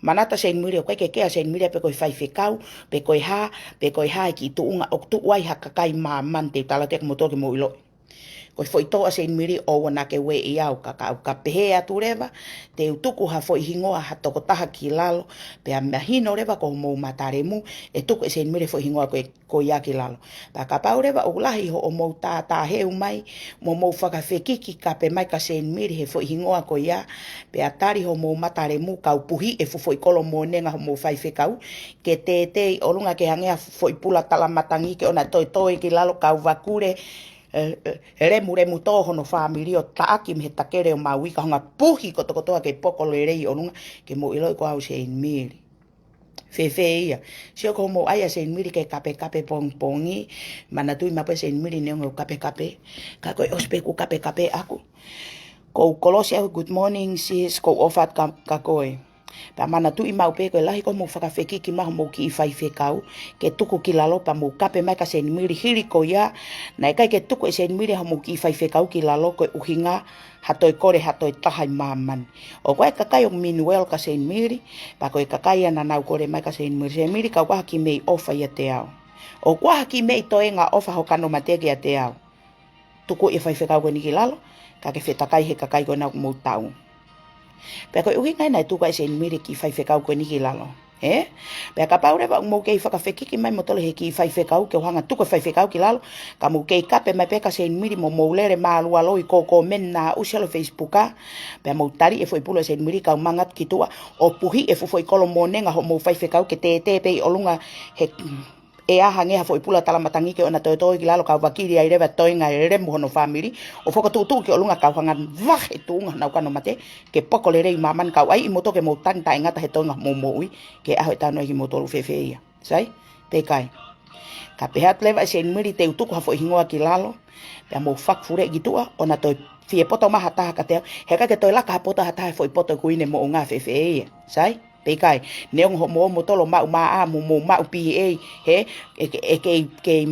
Manatu Seinimili ʻoku ʻikai ke kea Seinimili pe ko e faifekau, pe ko e hā, pe ko e hā e kiʻi tuʻunga ʻoku tuʻu ai ha kakai ʻi māmani te u tala atu kia moutolu ke mou ʻiloʻi. Ko e foʻi tō ʻa Seinimili ʻoua naʻa ke ueʻi au ka, ka, ka pehē atu leva, te u tuku ha foʻi hingoa ha tokotaha ki lalo, pea mahino leva ko hoʻomou matalemu, ʻe tuku ʻe Seinimili e foʻi hingoa ko ē ko ia ki lalo. Pea kapau leva ʻoku lahi hoʻomou tātāheu mai, mo mou fakafekiki kape mai kia Seinimili he foʻi hingoa ko ia, pea tali hoʻomou matalemu kau puhiʻi e fuʻu foʻi kolomonenga hoʻomou faifekau, ke tētē ʻi ʻolunga ke hangē ha fuʻu foʻi pula talamatangi ke ʻoua naʻa toe tō ia ki lalo kau vakule, ē, ē, ē, lemulemu tō hono fāmili ʻo taʻaki mei he takele ʻo Maui ka hanga puhi kotokotoa ke poko lelei ʻi ʻolunga ke mou ʻiloʻi ko au Seinimili. Fēfē ia. Sio ko hoʻomou ʻai ʻa Seinimili ke kapekape pongipongi. Manatuʻi maʻu pē Seinimili neongo ʻeku kapekape, ka ko e ʻosi pē ʻeku kapekape ʻaku. Ko u kolosi au good morning sis, ko u ʻofa atu kia, kia koe. Pea manatuʻi maʻu pē ko e lahi ko hoʻomou fakafekiki mai homou kiʻi faifekau ke tuku ki lalo pea mou kape mai kia Seinimili hili ko ia. Naʻe ʻikai ke tuku ʻe Seinimili homou kiʻi faifekau ki lalo ko e ʻuhinga ha toe kole ha toe taha ʻi māmani. ʻOku ʻi ai e kakai ʻoku mean well kia Seinimili, pea ko e kakai ia naʻa nau kole mai kia Seinimili, Seinimili ka ʻoku ʻi ai ha kiʻi meʻi ʻofa ʻiate au. ʻOku ʻi ai ha kiʻi meʻi toenga ʻofa hoʻo kano mate kiate au. Tuku e faifekau ko eni ki lalo, ka ke fetakai he kakai ko ena ʻoku mou taʻu. Pea ko e ʻuhinga ia naʻe tuku ai ʻe Seinimili e kiʻi faifekau ko eni ki lalo. Ē? Pea kapau leva ʻoku mou kei fakafekiki mai moutolu he kiʻi faifekau ke u hanga tuku e faifekau ki lalo, ka mou kei kape mai pē kia Seinimili mo mou lele mālualoi ko comment ʻusi holo Facebook ā, pea mou tali e foʻi pula ʻa Seinimili kau manga atu ki tuʻa ʻo puhiʻi e fuʻu foʻi kolomonenga hoʻomou faifekau ke tētē pē ʻi ʻolunga he ʻea hangē ha foʻi pula talamatangi ke ʻoua naʻa toe tō ia ki lalo kau vakili ai leva toenga e lemu hono fāmili ʻo fokotuʻutuʻu ki ʻolunga kau hanga vahe tuʻunga honau kano mate ke poko lelei ʻi māmani kau ʻai ʻi moutolu ke mou tangi taʻengata he toenga hoʻomou moʻui ke ʻaho ʻe tanu ai kimoutolu. Fēfē ia? Sai? Pe ʻikai? Ka pehē atu leva ʻe Seinimili te u tuku ha foʻi hingoa ki lalo, pea mou fakafuleʻi ki tuʻa ʻoua naʻa toe fie poto mai ha taha kiate au, he ʻikai ke toe laka ha poto ha taha he foʻi poto ʻo e kuini moʻunga. Fēfē ia? Sai? Pea ʻikai, neongo hoʻomou omo tolo maʻu maʻa mo mou maʻu P A, he, ʻe, ʻe kei, kei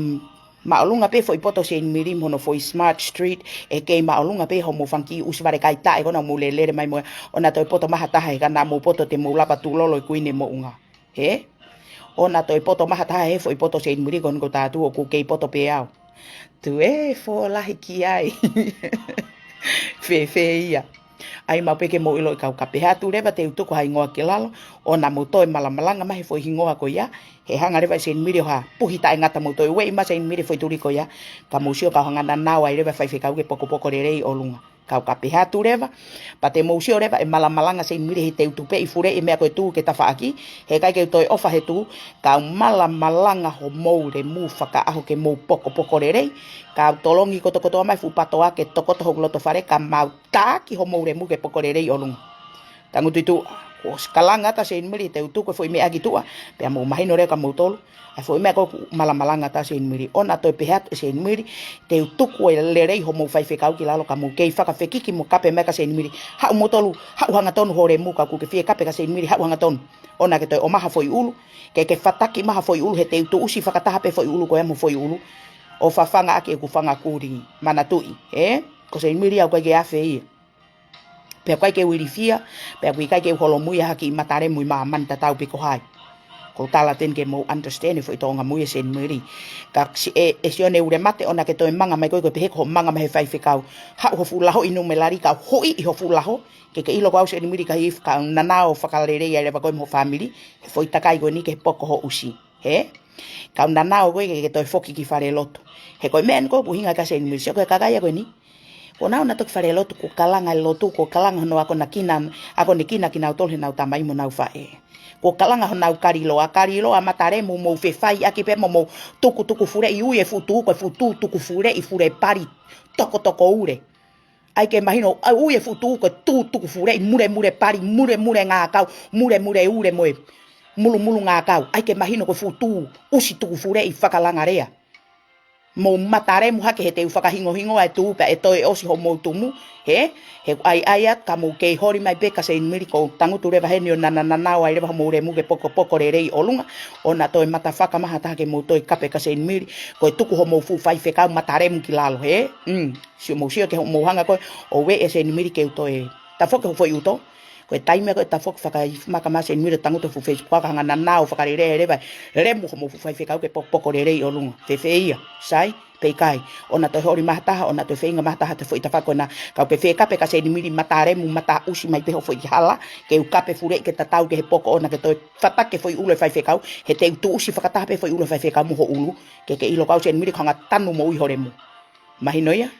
māʻolunga pē foʻi poto Saint Mary mo hono foʻi Smart Street, ʻe kei māʻolunga pē hoʻomou fanga kiʻi ʻusi vale kai taʻe ko ena mou lelele mai mo ia, ʻoua toe poto mai ha taha he ka naʻa mou poto te mou lava tulolo e kuini moʻunga. He? ʻOua toe poto mai ha taha he foʻi poto Saint Mary ko eni ko tātou ʻoku kei poto pē au. Tuē fō lahi ki ai. Fēfē ia. ʻAi maʻu pē ke mou ʻilo ʻe kau kape he ʻoatu leva te u tuku ha hingoa ki lalo, ʻoua mou toe malamalanga mai he foʻi hingoa ko ia, he hanga leva ʻe Saint Mary ʻo ha puhi taʻengata mou toe ueʻi mai Saint Mary foʻi tuli ko ia, ka mou sio ka hanga nanao ai leva faifekau ke pokopoko lelei ʻolunga. Kau kape he ʻoatu leva, pea te mou sio leva ʻe malamalanga Saint Mary he te u tupeʻi fule e meʻa ko e tū ke tafaʻaki, he ʻikai ke u toe ʻofa he tū, kau malamalanga homou lemu fakaʻaho ke mou pokopoko lelei, kau tolongi kotokotoa mai fuʻu patoa ke tokoto hoku loto fale ka mau taki homou lemu ke poko lelei ʻolunga. Tangutu ʻi tuʻa, kuo ʻosi kalanga atu ʻa Saint Mary te u tuku e foʻi meʻa ki tuʻa, pea mou mahino leva ka mou tolu, ʻa e foʻi meʻa ko ē ʻoku malamalanga atu ʻa Saint Mary, ʻoua toe pehē atu ʻe Saint Mary, te u tuku e lelei homou faifekau ki lalo ka mou kei fakafekiki mo kape mai kia Saint Mary, haʻu mou tolu, haʻu hangatonu ho lemu ka ʻoku ke fie kape kia Saint Mary, haʻu hangatonu. ʻOua ke toe ʻomai ha foʻi ʻulu, ke ke fataki mai ha foʻi ʻulu he te u tuʻusi fakataha pē foʻi ʻulu ko ia mo foʻi ʻulu. ʻO fafanga ʻaki ʻeku fanga kuli, manatuʻi, ē? Ko Saint Mary ʻoku ʻikai ke afe ia. Pea ʻoku ʻikai ke u ilifia, pea ʻoku ʻikai ke u holomui ʻa ha kiʻi mata lemu ʻi māmani tatau pē ko hai. Ko u tala teni ke mou understand e foʻi tōʻonga mui ʻa Saint Mary. Ka si-, ʻe, ʻe Sione Ulemate ʻoua ke toe manga mai koe ko e pehē ko hoʻo manga mai he faifekau. Haʻu ho fuʻu laho ʻi Numelali ka hoʻi ʻi ho fuʻu laho. Ke ke ʻilo ko au Saint Mary ka hif-, kau nanao fakalelei ai leva koe mo ho fāmili. He foʻi takai ko eni ke poko ho ʻusi. He? Kau nanao koe ke, ke toe foki ki falelotu. He ko e meʻa eni ko e ʻuhinga kia Saint Mary. Sio ko e kakai ia ko eni. Ko ʻenau na toki falelotu, kuo kalanga e lotu, kuo kalanga hono akonekina, akonekina kinautolu heʻenau tamai mo ʻenau faʻē. Kuo kalanga honau kaliloa, kaliloa mata lemu mou fefaiʻaki pē mo mou tukutuku fuleʻi, ui e fuʻu tū, ko e fuʻu tū tuku fuleʻi, fule pali, tokotoko ule. ʻAi ke mahino, ʻa, ui e fuʻu tū, ko e tū tuku fuleʻi, mulemule pali, mulemule ngākau, mulemule ule mo e mulumulu ngākau. ʻAi ke mahino ko e fuʻu tū, ʻusi tuku fuleʻi fakalangalea. Mou mata lemu hake he te u fakahingohingoa e tū pea ʻe toe ʻosi hoʻomou tumu, he, he ʻai ʻai atu ka mou kei holi mai pē kia Saint Mary ko u tangutu leva heni ʻo nanananao ai leva hoʻomou lemu ke pokopoko lelei ʻolunga, ʻoua toe mata faka mai ha taha ke mou toe kape kia Saint Mary, ko e tuku hoʻomou fuʻu faifekau mata lemu ki lalo, he? Mm. Sio mou sio ke hoʻomou hanga ko ē ʻo ueʻi ʻa Saint Mary ke u toe tafoki ho foʻi ʻuto. Ko e taimi ko ē tafoki fakaifumaka mai ʻa Saint Mary ʻo tangutu he fuʻu Facebook ka hanga nanao fakalelei leva e lemu hoʻomou fuʻu faifekau ke pokopoko lelei ʻolunga. Fēfē ia, sai, pe ʻikai. ʻOua toe holi mai ha taha, ʻoua toe feinga mai ha taha he foʻi tafaʻaki ko ena. Ka ʻoku ke fie kape kia Saint Mary mata lemu, mata ʻusi mai pē ho foʻi hala, ke u kape fuleʻi ke tatau ki he poko ʻoua ke toe fataki e foʻi ʻulu e faifekau, he te u tuʻusi fakataha pē foʻi ʻulu e faifekau mo ho ʻulu, ke ke ʻilo ko au Saint Mary ko e hanga tanu mo ui ho lemu. Mahino ia?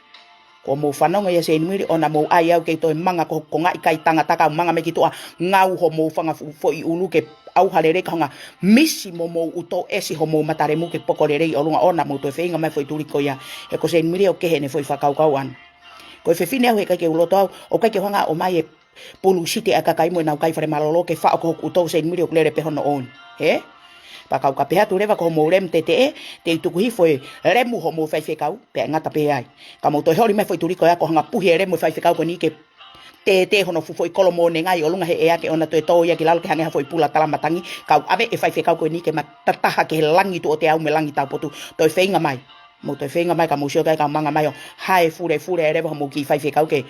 Kuo mou fanongo ia Saint Mary, ʻoua mou ʻai au ke u toe manga ko, ko e ngaahi kai tangata ka u manga mai ki tuʻa ngau hoʻomou fanga fu-, foʻi ʻulu ke ʻauha lelei ka hanga misi mo mou ʻuto ʻesi hoʻomou mata lemu ke poko lelei ʻolunga, ʻoua mou toe feinga mai foʻi tuli ko ia. He ko Saint Mary ʻoku kehe ʻene foʻi fakakaukau ʻana. Ko e fefine au he ʻikai ke u loto au, ʻoku ʻikai ke u hanga ʻo ʻomai e bullshit ʻa e kakai mo ʻenau kai fale mālōlō ke faʻo ko hoku ʻuto Saint Mary ʻoku lele pē hono ʻoʻona. He? Pea kau kape he ʻoatu leva ko hoʻomou lemu teteʻe, te u tuku hifo e lemu hoʻomou faifekau, pea ʻe ngata pē ai. Ka mou toe holi mai foʻi tuli ko ia ko e hanga puhi e lemu e faifekau ko eni ke tētē hono fuʻu foʻi kolo moʻoni ngaahi ʻolunga he ʻea ke ʻoua toe tō ia ki lalo ke hangē ha foʻi pula tala matangi, kau ʻave e faifekau ko eni ke ma tataha ki he langi tuʻo teau mo e langi taupotu, toe feinga mai. Mou toe feinga mai ka mou sio ki ai ka manga mai ʻo hae fulefule leva hoʻomou kiʻi faifekau ke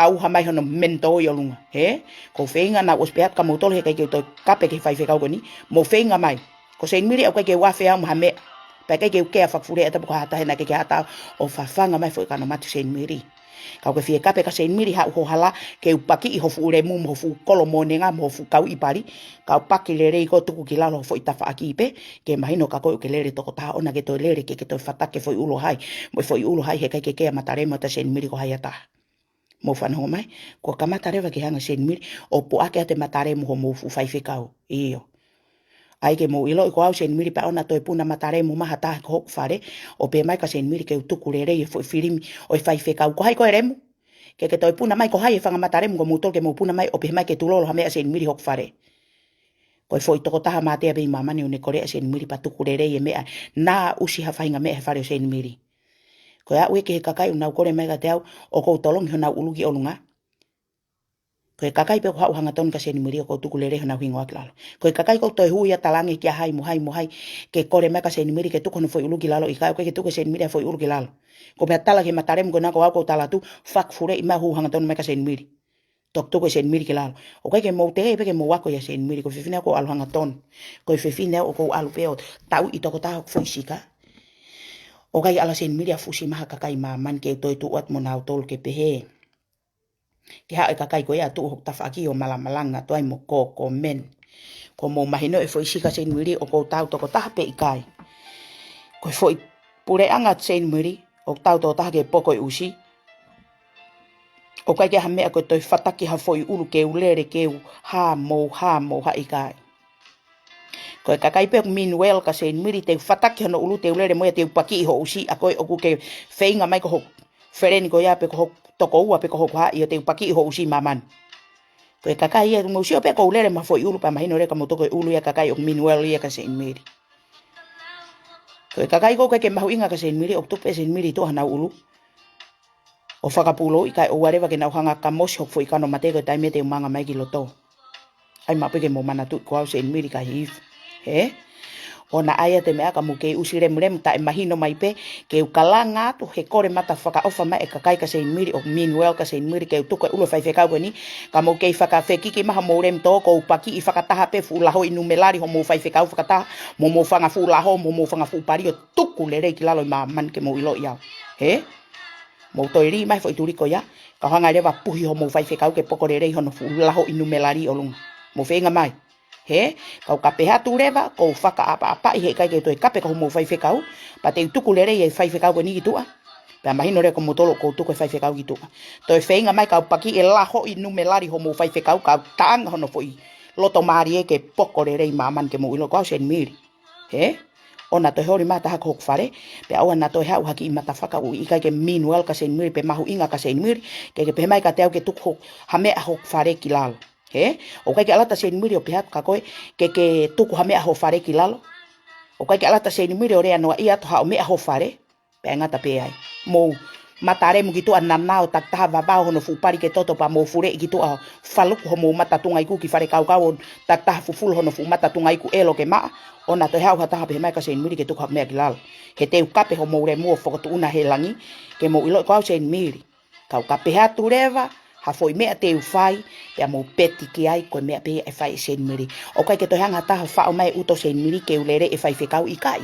ʻauha mai hono menitō ʻi ʻolunga, he? Ko u feinga naʻa ku ʻosi pehē atu kia mou tolu he ʻikai ke u toe kape ki he faifekau ko eni, mou feinga mai. Ko Saint Mary ʻoku ʻikai ke u afe au mo ha meʻa, pea ʻikai ke u kea fakafuleʻi ʻe tapu ko ha taha he naʻe ʻikai ke ʻatā au ʻo fafanga mai foʻi kanomato Saint Mary. Ka ʻoku ke fie kape kia Saint Mary haʻu ho hala, ke u pakiʻi ho fuʻu lemu mo ho fuʻu kolo moʻoni ngaahi mo ho fuʻu kauʻi pali, ka u paki lelei ko e tuku ki lalo ho foʻi tafaʻaki pē, ke mahino kia koe ʻoku ke lele tokotaha ʻoua ke toe lele ke ke toe fataki e foʻi ʻulu hai, mo e foʻi ʻulu hai he ʻikai ke kea mata lemu ʻa Saint Mary ko hai ʻa taha. Mou fanongo mai, kuo kamata leva ke hanga Saint Mary ʻo puʻaki atu e mata lemu hoʻomou fuʻu faifekau. ʻIo. ʻAi ke mou ʻiloʻi ko au Saint Mary pea ʻoua toe puna mata lemu mai ha taha ki hoku fale, ʻo pehē mai kia Saint Mary ke u tuku lelei e foʻi filimi ʻo e faifekau. Ko hai koe lemu? Ke ke toe puna mai ko hai e fanga mata lemu ko mou tolu ke mou puna mai ʻo pehē mai ke tulolo ha meʻa Saint Mary hoku fale. Ko e foʻi tokotaha mātea pē ʻi māmani ʻoku ne kole ʻa Saint Mary pea tuku lelei e meʻa naʻa ʻusi ha faʻahinga meʻa he fale ʻo Saint Mary. Ko e aʻu ē ki he kakai ʻoku nau kole mai kiate au ʻoku ou tolongi honau ʻulu ki ʻolunga. Ko e kakai pē ʻoku haʻu hangatonu kia Seinimili ʻoku ou tuku lelei honau hingoa ki lalo. Ko e kakai ʻoku toe hū ia ʻo talaange kia hai mo hai mo hai ke kole mai kia Seinimili ke tuku hono foʻi ʻulu ki lalo, ʻikai, ʻoku ʻikai ke tuku ʻe Seinimili ʻa e foʻi ʻulu ki lalo. Ko e meʻa tala ki he matalemu ko ena, ko au ʻoku ou tala atu, fakafuleʻi mai, hū hangatonu mai kia Seinimili. Toki tuku ʻe Seinimili ki lalo. ʻOku ʻikai ke mou teʻeki pē ke mou ako ʻia Seinimili, ko e fefine ʻoku ou ʻalu hangatonu. Ko e fefine ʻoku ou ʻalu pē ʻo tauʻi tokotaha ʻoku foʻi sika. ʻOku ʻikai ala Seinimili ʻo fusi mai ha kakai ʻi māmani ke u toe tuʻu atu mo nautolu ke pehē ke haʻu e kakai ko ia ʻo tuʻu hoku tafaʻaki ʻo malamalanga atu ai mo kōkōmeni. Kuo mou mahino e foʻi sika Seinimili ʻoku ou tau tokotaha pe ʻikai? Ko e foʻi puleʻanga Seinimili ʻoku tau tokotaha ki he poko ʻo e ʻusi. ʻOku ʻikai ke ʻi ai ha meʻa ko e toe fataki ha foʻi ʻulu ke u lele ke u hā mo hā mo hā, ʻikai. Ko e kakai pē ʻoku mean well kia Seinimili, te u fataki hono ʻulu, te u lele mo ia, te u pakiʻi hoʻo ʻusi, ʻa koe ʻoku ke feinga mai ko hoku feleni ko ia pe ko hoku tokoua pe ko hoku hā, ʻio, te u pakiʻi hoʻo ʻusi ʻi māmani. Ko e kakai ia, mou sio pē ʻoku ou lele mo ha foʻi ʻulu pea mahino lelei kia moutolu ko e ʻulu ia ʻa e kakai ʻoku mean well ia kia Seinimili. Ko e kakai ʻoku ʻikai ke mahuʻinga kia Seinimili, ʻoku tuku pē ʻe Seinimili ʻi tuʻa honau ʻulu ʻo fakapūlouʻi kae ʻoua leva ke nau hanga ʻo kamosi hoku foʻi kano mate ko e taimi ia te u manga mai ki loto. ʻAi maʻu pē ke mou manatuʻi ko au Seinimili, kae hifo. Hē? ʻOua naʻa ʻai atu e meʻa ka mou kei ʻusi lemulemu taʻemahino mai pē, ke u kalanga atu he kole mata fakaʻofa mai e kakai kia Seinimili ʻoku mean well kia Seinimili ke u tuku e ʻulu e faifekau ko eni, ka mou kei fakafekiki mai homou lemu tō, ʻoku ou pakiʻi fakataha pē fuʻu lahoʻi numelali homou faifekau fakataha, mo homou fanga fuʻu laho, mo homou fanga fuʻu pali ʻo tuku lelei ki lalo ʻi māmani ke mou ʻiloʻi au. Hē? Mou toe lī mai foʻi tuli ko ia, kau hanga leva ʻo puhi homou faifekau ke poko lelei hono fuʻu lahoʻi numelali ʻi ʻolunga. Mou feinga mai. Hē? Kau ka pehē atu leva, ʻoku ou fakaʻapaʻapaʻi he ʻikai ke u toe kape ki homou faifekau, pea te u tuku lelei e faifekau ko eni ki tuʻa. Pea mahino lelei kia moutolu ʻoku ou tuku e faifekau ki tuʻa. Toe feinga mai kau pakiʻi e lahoʻi numelali homou faifekau, kau taʻanga hono foʻi loto mālie ke poko lelei ʻi māmani ke mou ʻilo ko au Seinimili. Hē? ʻOua naʻa toe holi mai ha taha ki hoku fale, pea ʻoua naʻa toe haʻu ha kiʻi mata fakaʻuʻi ʻikai ke mean well kia Seinimili pe mahuʻinga kia Seinimili, ke ke pehē mai kiate au ke tuku hoku, ha meʻa hoku fale ki lalo. Hē? ʻOku ʻikai ke ʻalu atu ʻa Seinimili ʻo pehē atu kia koe ke ke tuku ha meʻa ho fale ki lalo. ʻOku ʻikai ke ʻalu atu ʻa Seinimili ʻo lea noaʻia atu haʻo meʻa ho fale. Pea ʻe ngata pē ai. Mou matalemu ki tuʻa, nanao, takitaha vavao hono fuʻu pali ki he toto pea mou fuleʻi ki tuʻa ʻo faluku homou mata tungaiku ki falekaukau ʻo takitaha fufulu hono fuʻu mata tungaiku ʻelo ke maʻa. ʻOua naʻa toe haʻu ha taha pehē mai kia Seinimili ke tuku haku meʻa ki lalo. He te u kape homou lemu ʻo fokotuʻuna he langi ke mou ʻiloʻi ko au Seinimili. Kau ka pehē atu leva ha foʻi meʻa te u fai, pea mou peti ki ai, ko e meʻa pē ia ʻe fai ʻe Seinimili. ʻOku ʻikai ke toe hanga ha taha ʻo faʻo mai e ʻuto ʻo Seinimili ke u lele e faifekau, ʻikai.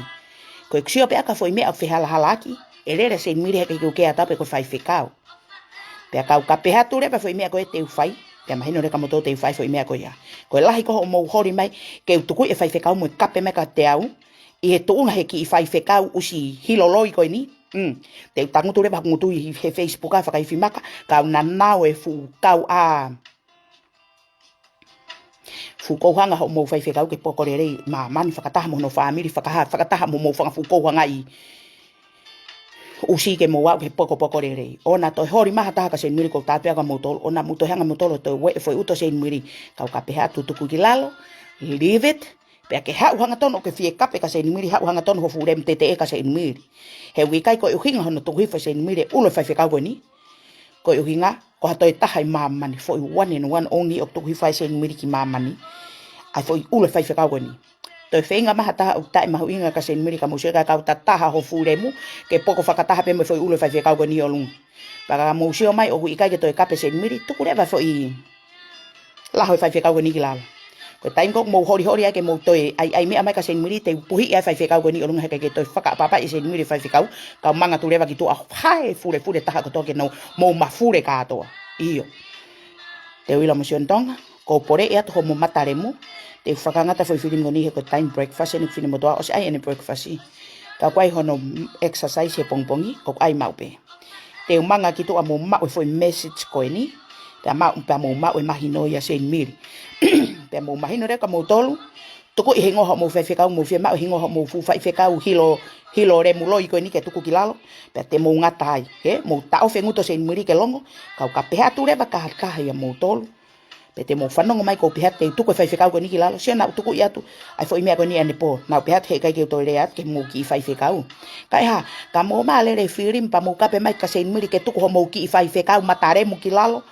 Ko ʻeku sio pē ʻa e foʻi meʻa ʻoku fehalahala ʻaki, ʻe lele ʻa Seinimili he ʻikai ke u kea atu au pe ko e faifekau. Pea kau ka pehē atu leva e foʻi meʻa ko ē te u fai, pea mahino lelei kia moutolu te u fai e foʻi meʻa ko ia. Ko e lahi ko hoʻomou holi mai ke u tukuʻi e faifekau mo e kape mai kiate au ʻi he tuʻunga he kiʻi faifekau ʻusi hilo loi ko eni. Mm. Te u tangutu leva hoku ngutu ʻi he Facebook ʻa Fakaifimaka, kau nanao e fuʻu kau ʻa fuʻu kouhanga hoʻomou faifekau ke poko lelei ʻi māmani, fakataha mo hono fāmili, fakaha-, fakataha mo homou fanga fuʻu kouhanga ʻi ʻusi ke mou aʻu ki he pokopoko lelei. ʻOua naʻa toe holi mai ha taha kia Seinimili, ʻoku ou tala atu pē kia moutolu, ʻoua naʻa mou toe hanga moutolu ʻo toe ueʻi e foʻi ʻuto ʻo Seinimili. Kau ka pehē atu tuku ki lalo, leave it, pea ke haʻu hangatonu ʻo ke fie kape kia Seinimili, haʻu hangatonu ho fuʻu lemu teteʻe kia Seinimili. He ʻoku ʻikai ko e ʻuhinga hono tuku hifo ʻe Seinimili e ʻulu e faifekau ko eni. Ko e ʻuhinga, ko ha toe taha ʻi māmani, foʻi one and one only ʻoku tuku hifo ai ʻe Seinimili ki māmani, ʻa e foʻi ʻulu e faifekau ko eni. Toe feinga mai ha taha ʻoku taʻemahuʻinga kia Seinimili, ka mou sio ka kau takitaha ho fuʻu lemu ke poko fakataha pē mo e foʻi ʻulu e faifekau ko eni ʻi ʻolunga. Pea ka mou sio mai ʻoku ʻikai ke toe kape ʻe Seinimili, tuku leva e foʻi laho e faifekau ko eni ki lalo. Ko e taimi ko ē ʻoku mou holiholi ai ke mou toe ʻai, ʻai meʻa mai kia Seinimili, te u puhiʻi ʻa e faifekau ko eni ʻi ʻolunga he ʻikai ke toe fakaʻapaʻapaʻi ʻe Seinimili e faifekau, kau manga atu leva ki tuʻa ʻo hae e fulefule taha kotoa ke nau mou mafule kātoa. ʻIo. Te u ʻilo mo Sione Tonga, ʻoku ou poleʻi atu hoʻomou matalemu, te u fakangata e foʻi filimi ko eni he ko e taimi breakfast eni, fine motuʻa ʻosi ʻai ʻene breakfast. Ka ʻoku ʻi ai hono exercise he pongipongi, ʻoku ʻai maʻu pē. Te u manga ki tuʻa mo maʻu e foʻi message ko eni, pea maʻu, pea mou maʻu e mahino ia ʻa Seinimili. Pea mou mahino lelei kia moutolu, tukuʻi e hingoa hoʻomou faifekau, mou fie maʻu e hingoa hoʻomou fuʻu faifekau hilo, hilo lemu loi ko eni ke tuku ki lalo, pea te mou ngata ai, hē, mou taʻofi e ngutu ʻo Seinimili ke longo, kau ka pehē atu leva kia ha taha ʻia moutolu. Pea te mou fanongo mai ʻoku ou pehē atu te u tuku e faifekau ko eni ki lalo, sio naʻa ku tukuʻi atu ʻa e foʻi meʻa ko eni ʻanepō, naʻa ku pehē atu he ʻikai ke u toe lea atu ki homou kiʻi faifekau. Kae hā, ka mou ō mai ʻo lele e filimi pea mou kape mai kia Seinimili ke tuku hoʻomou kiʻi faifekau matalemu ki lalo.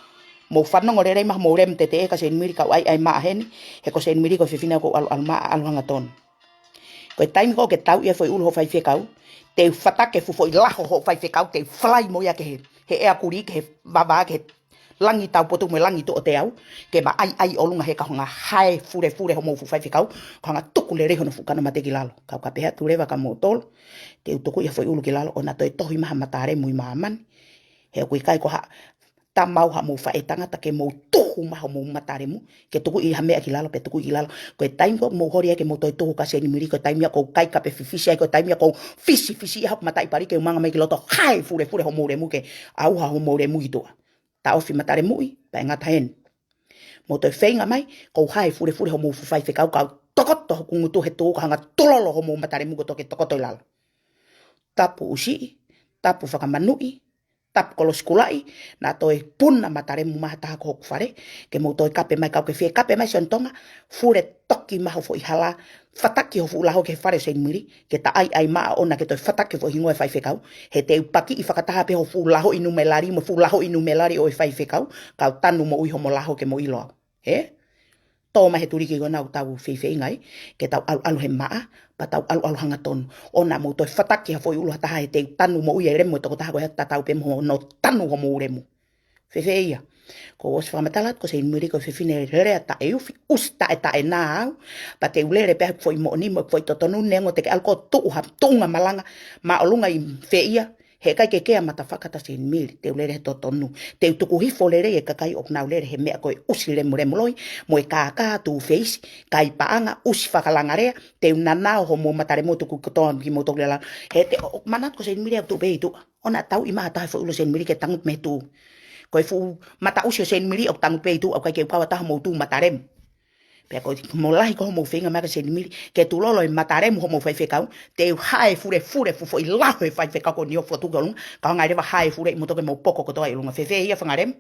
Mou fanongo lelei mai homou lemu teteʻe kia Seinimili, kau ʻai ʻai maʻa heni, he ko Seinimili ko e fefine ʻoku ou ʻalu ʻalu maʻa ʻalu hangatonu. Ko e taimi ko ē ke tau ia foʻi ʻulu hoʻo faifekau, te u fataki e fuʻu foʻi laho hoʻo faifekau, te u falai mo ia ki he, he ʻea kulī, ki he vavā, ki he langi taupotu mo e langi tuʻo teau, ke ma ʻai ʻai ʻolunga he ka hanga hae fulefule homou fuʻu faifekau, ka hanga tuku lelei hono fuʻu kano mate ki lalo. Kau ka pehē atu leva kia moutolu, te u tuku ia foʻi ʻulu ki lalo, ʻo na toe tohi mai ha mata lemu ʻi māmani. He ʻoku ʻikai ko ha tama au haʻamou faʻētangata ke mou tuhu mai homou mata lemu, ke tuku ʻi ha meʻa ki lalo, pe tuku ʻi lalo. Ko e taimi ko ē mou holi ai ke mou toe tuhu kia Seinimili, ko e taimi ia ʻoku ou kai kape fifisi ai, ko e taimi ia ʻoku ou fisifisi ʻi haʻaku mataʻi pali ke u manga mai ki loto, hae fulefule homou lemu ke ʻauha homou lemu ʻi tuʻa. Taʻofi mata lemuʻi, pea ʻe ngata heni. Mou toe feinga mai, ʻoku ou hae fulefule homou fuʻu faifekau, kau tokoto hoku ngutu he tuʻu ka hanga tulolo homou mata lemu kotoa ke tokoto ʻi lalo. Tapu ʻusiʻi, tapu fakamanuʻi, tapu kolosi kulaʻi, na toe puna mata lemu mai ha taha ko hoku fale, ke mou toe kape mai, kau ke fie kape mai Sione Tonga, fule toki mai ho foʻi hala, fataki ho fuʻu laho ki he fale ʻo Seinimili, ke ta ʻai ʻai maʻa ʻona ke toe fataki foʻi hingoa e faifekau, he te u pakiʻi fakataha pē ho fuʻu laho ʻi numelali, mo e fuʻu laho ʻi numelali ʻo e faifekau, kau tanu moʻui homo laho ke mo ʻilo au. He? Tō mai he tuliki ko ena ʻoku tau feifeinga ai, ke tau ʻalu ʻalu he maʻa, pea tau ʻalu ʻalu hangatonu. ʻOna mou toe fataki ha foʻi ʻulu ha taha he te u tanu moʻui e lemu e tokotaha ko ē, tatau pē mo hono tanu homou lemu. Fēfē ia? Ko u ʻosi fakamatala atu ko Seinimili ko e fefine lea taʻeufi, ʻusi taʻetaʻenā au, pea te u lele pē ʻa e foʻi moʻoni mo e foʻi totonu neongo te ke ʻalu ʻo tuʻu ha tuʻunga malanga, māʻolunga ʻi fē ia, he ʻikai ke kea mata faka ʻa Seinimili, te u lele he totonu. Te u tuku hifo lelei e kakai ʻoku nau lele he meʻa ko e ʻusi lemulemu loi, mo e kākā tū feisi, kai paʻanga, ʻusi fakalanga lea, te u nanao homou mata lemu tuku kotoa kimoutolu ʻi lalo. He te u manatu ko Seinimili ʻoku tuʻu pē ʻi tuʻa. ʻOna tau ʻi maha taha foʻi ʻulu Seinimili ke tangutu mei tuʻa. Ko e fuʻu mata ʻusi ʻo Seinimili ʻoku tangutu pē ʻi tuʻa, ʻoku ʻikai ke u kau ʻa taha homou tuʻu mata lemu. Pea ko e mo lahi ko homou feinga mai kia Seinimili, ke tulolo e mata lemu homou faifekau, te u hae fulefule fuʻu foʻi laho e faifekau ko eni ʻo fotu ki ʻolunga, ka hanga leva hae fule ʻi moutolu ke mou poko kotoa ʻi ʻolunga. Fēfē ia fanga lemu?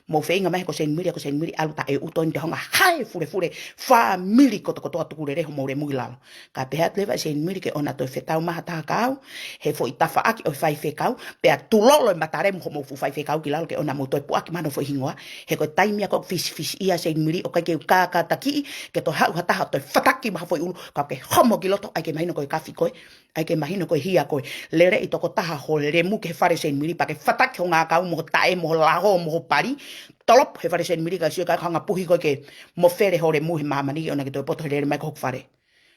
Mou feinga mai ko Seinimili, ko Seinimili ʻalu taʻeufi ʻo eni te hanga hae fulefule fāmili kotokotoa tuku lelei homou lemu ki lalo. Ka pehē atu leva ʻe Seinimili ke ʻona toe fetau mai ha taha kia au, he foʻi tafaʻaki ʻo e faifekau, pea tulolo e mata lemu homou fuʻu faifekau ki lalo ke ʻona mou toe puʻaki mai hono foʻi hingoa, he ko e taimi ia ʻoku fisifisiʻia Seinimili ʻoku ʻikai ke u kākātakiʻi, ke toe haʻu ha taha toe fataki mai ha foʻi ʻulu, kau ke homo ki loto, ʻai ke mahino ko e kafi koe, ʻai ke mahino ko e hia koe. Lele ʻi tokotaha ho lemu ki he fale Seinimili, pea ke fataki ho ngākau mo ho taʻe, mo ho laho, mo ho pali, tolopo he fale Seinimili ka sio ka hanga puhi koe ke mo fele ho lemu he māmani ʻona ke toe poto he lele mai ki hoku fale.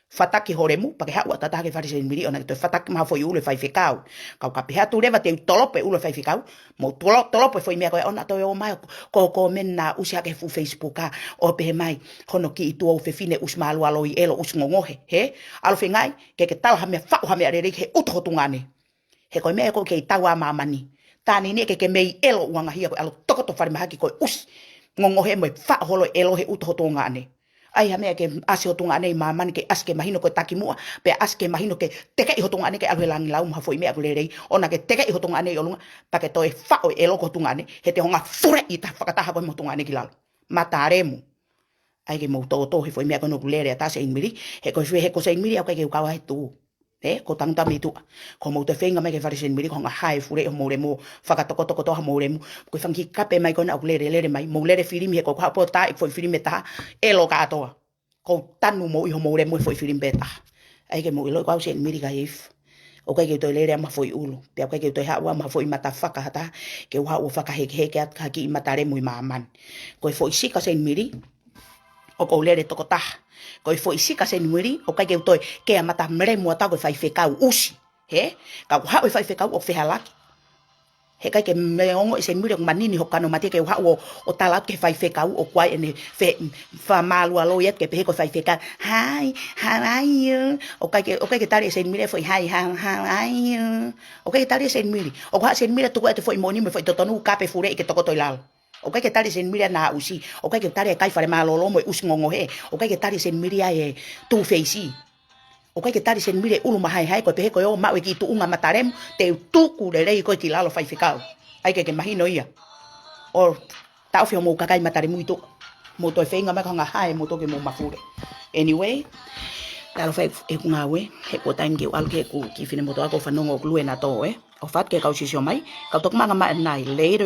Fataki ho lemu, pea ke haʻu ʻo tataki fale Seinimili ʻona ke toe fataki mai ha foʻi ʻulu e faifekau. Kau ka pehē atu leva te u tolopo e ʻulu e faifekau, mo tolo-, tolopo e foʻi meʻa ko ē ʻona toe ō mai ko, ko mena ʻusi hake he fuʻu Facebook ʻo pehē mai, hono kiʻi tuofefine ʻusi mālualoi ʻelo ʻusi ngongohe, he? ʻAlu feinga ai, ke ke tala ha meʻa faʻu ha meʻa lelei he ʻutu ho tuongaʻane. He ko e meʻa ʻoku kei tau ʻa māmani. Tā ni ni ke ke mei ʻelo uangahia ko e ʻalu tokoto fale mahaki ko e ʻusi ngongohe mo e faʻu holo ʻelo he ʻutu ho tuongaʻane. ʻAi ha meʻa ke ʻasi ho tuongaʻane ʻi māmani ke ʻasi ke mahino ko e takimuʻa, pea ʻasi ke mahino ke tekeʻi ho tuongaʻane ke ʻalu he langi lau mo ha foʻi meʻa ʻoku lelei, ʻona ke tekeʻi ho tuongaʻane ʻi ʻolunga, pea ke toe faʻo e ʻelo ki ho tuongaʻane, he te hanga fuleʻi ʻi taha fakataha koe mo ho tuongaʻane ki lalo. Mata lemu. ʻAi ke mou tōtō he foʻi meʻa ko ena ʻoku lele atu ʻa Seinimili, he ko e fē he ko Seinimili ʻoku ʻikai ke u kau ai he tuʻu. He, ʻoku ou tangutu mei tuʻa. Ko mou toe feinga mai ki he fale Seinimili, ko e hanga hae fule homou lemu, fakatokotokotoa homou lemu. Ko e fanga kiʻi kape mai ko ena ʻoku lele lele mai, mou lele filimi he ko e kuo haʻu pē ʻo tā e foʻi filimi ʻe taha, ʻelo kātoa. ʻOku ou tanu moʻui homou lemu he foʻi filimi pē ʻe taha. ʻAi ke mou ʻilo ko au Seinimili ka ifu. ʻOku ʻikai ke u toe lele ʻa ma foʻi ʻulu. Pea ʻoku ʻikai ke u toe haʻu ʻa ma foʻi mata faka ha taha, ke u haʻu ʻo fakahekeheke atu ki ha kiʻi mata lemu ʻi māmani. Ko e foʻi sika Seinimili, ʻoku ou lele tokotaha. Ko e foʻi sika Seinimili, ʻoku ʻikai ke u toe kea mata lemu ʻa taha ko e faifekau ʻusi. He? Ka ʻoku haʻu e faifekau ʻoku fehalaki. He ʻikai ke mei ongo ʻe Seinimili ʻoku manini hoku kano mate ke u haʻu ʻo, ʻo tala atu ki he faifekau ʻoku ʻi ai ʻene fe-, fakamālualoi atu ke pehē ko e faifekau. Hi, how are you? ʻOku ʻikai ke, ʻoku ʻikai ke tali ʻe Seinimili e foʻi hi, how, how are you? ʻOku ʻikai ke tali ʻe Seinimili. ʻOku haʻu Seinimili ʻo tuku atu e foʻi moʻoni mo e foʻi totonu kape fule ʻi ke tokoto ʻi lalo. ʻOku ʻikai ke tali ʻe Seinimili ʻa e nā ʻusi. ʻOku ʻikai ke tali e kai fale mālōlō mo e ʻusi ngongohe. ʻOku ʻikai ke tali ʻe Seinimili ʻa e tū feisi. ʻOku ʻikai ke tali ʻe Seinimili e ʻulu mahaehae ko e pehē ko e ō maʻu e kiʻi tuʻunga mata lemu, te u tuku lelei koe ki lalo faifekau. ʻAi ke ke mahino ia. ʻO taʻofi homou kakai mata lemu ʻi tuʻa. Mou toe feinga mai ko e hanga hae moutolu ke mou mafule. Anyway, talo fai ʻeku ngāue, he kuo taimi ke u ʻalu ki heʻeku kiʻi finemotuʻa ko e fanongo ʻoku lue nautolu ē. ʻOfa atu ke kau sisio mai, kau toki manga mai ʻanai, later.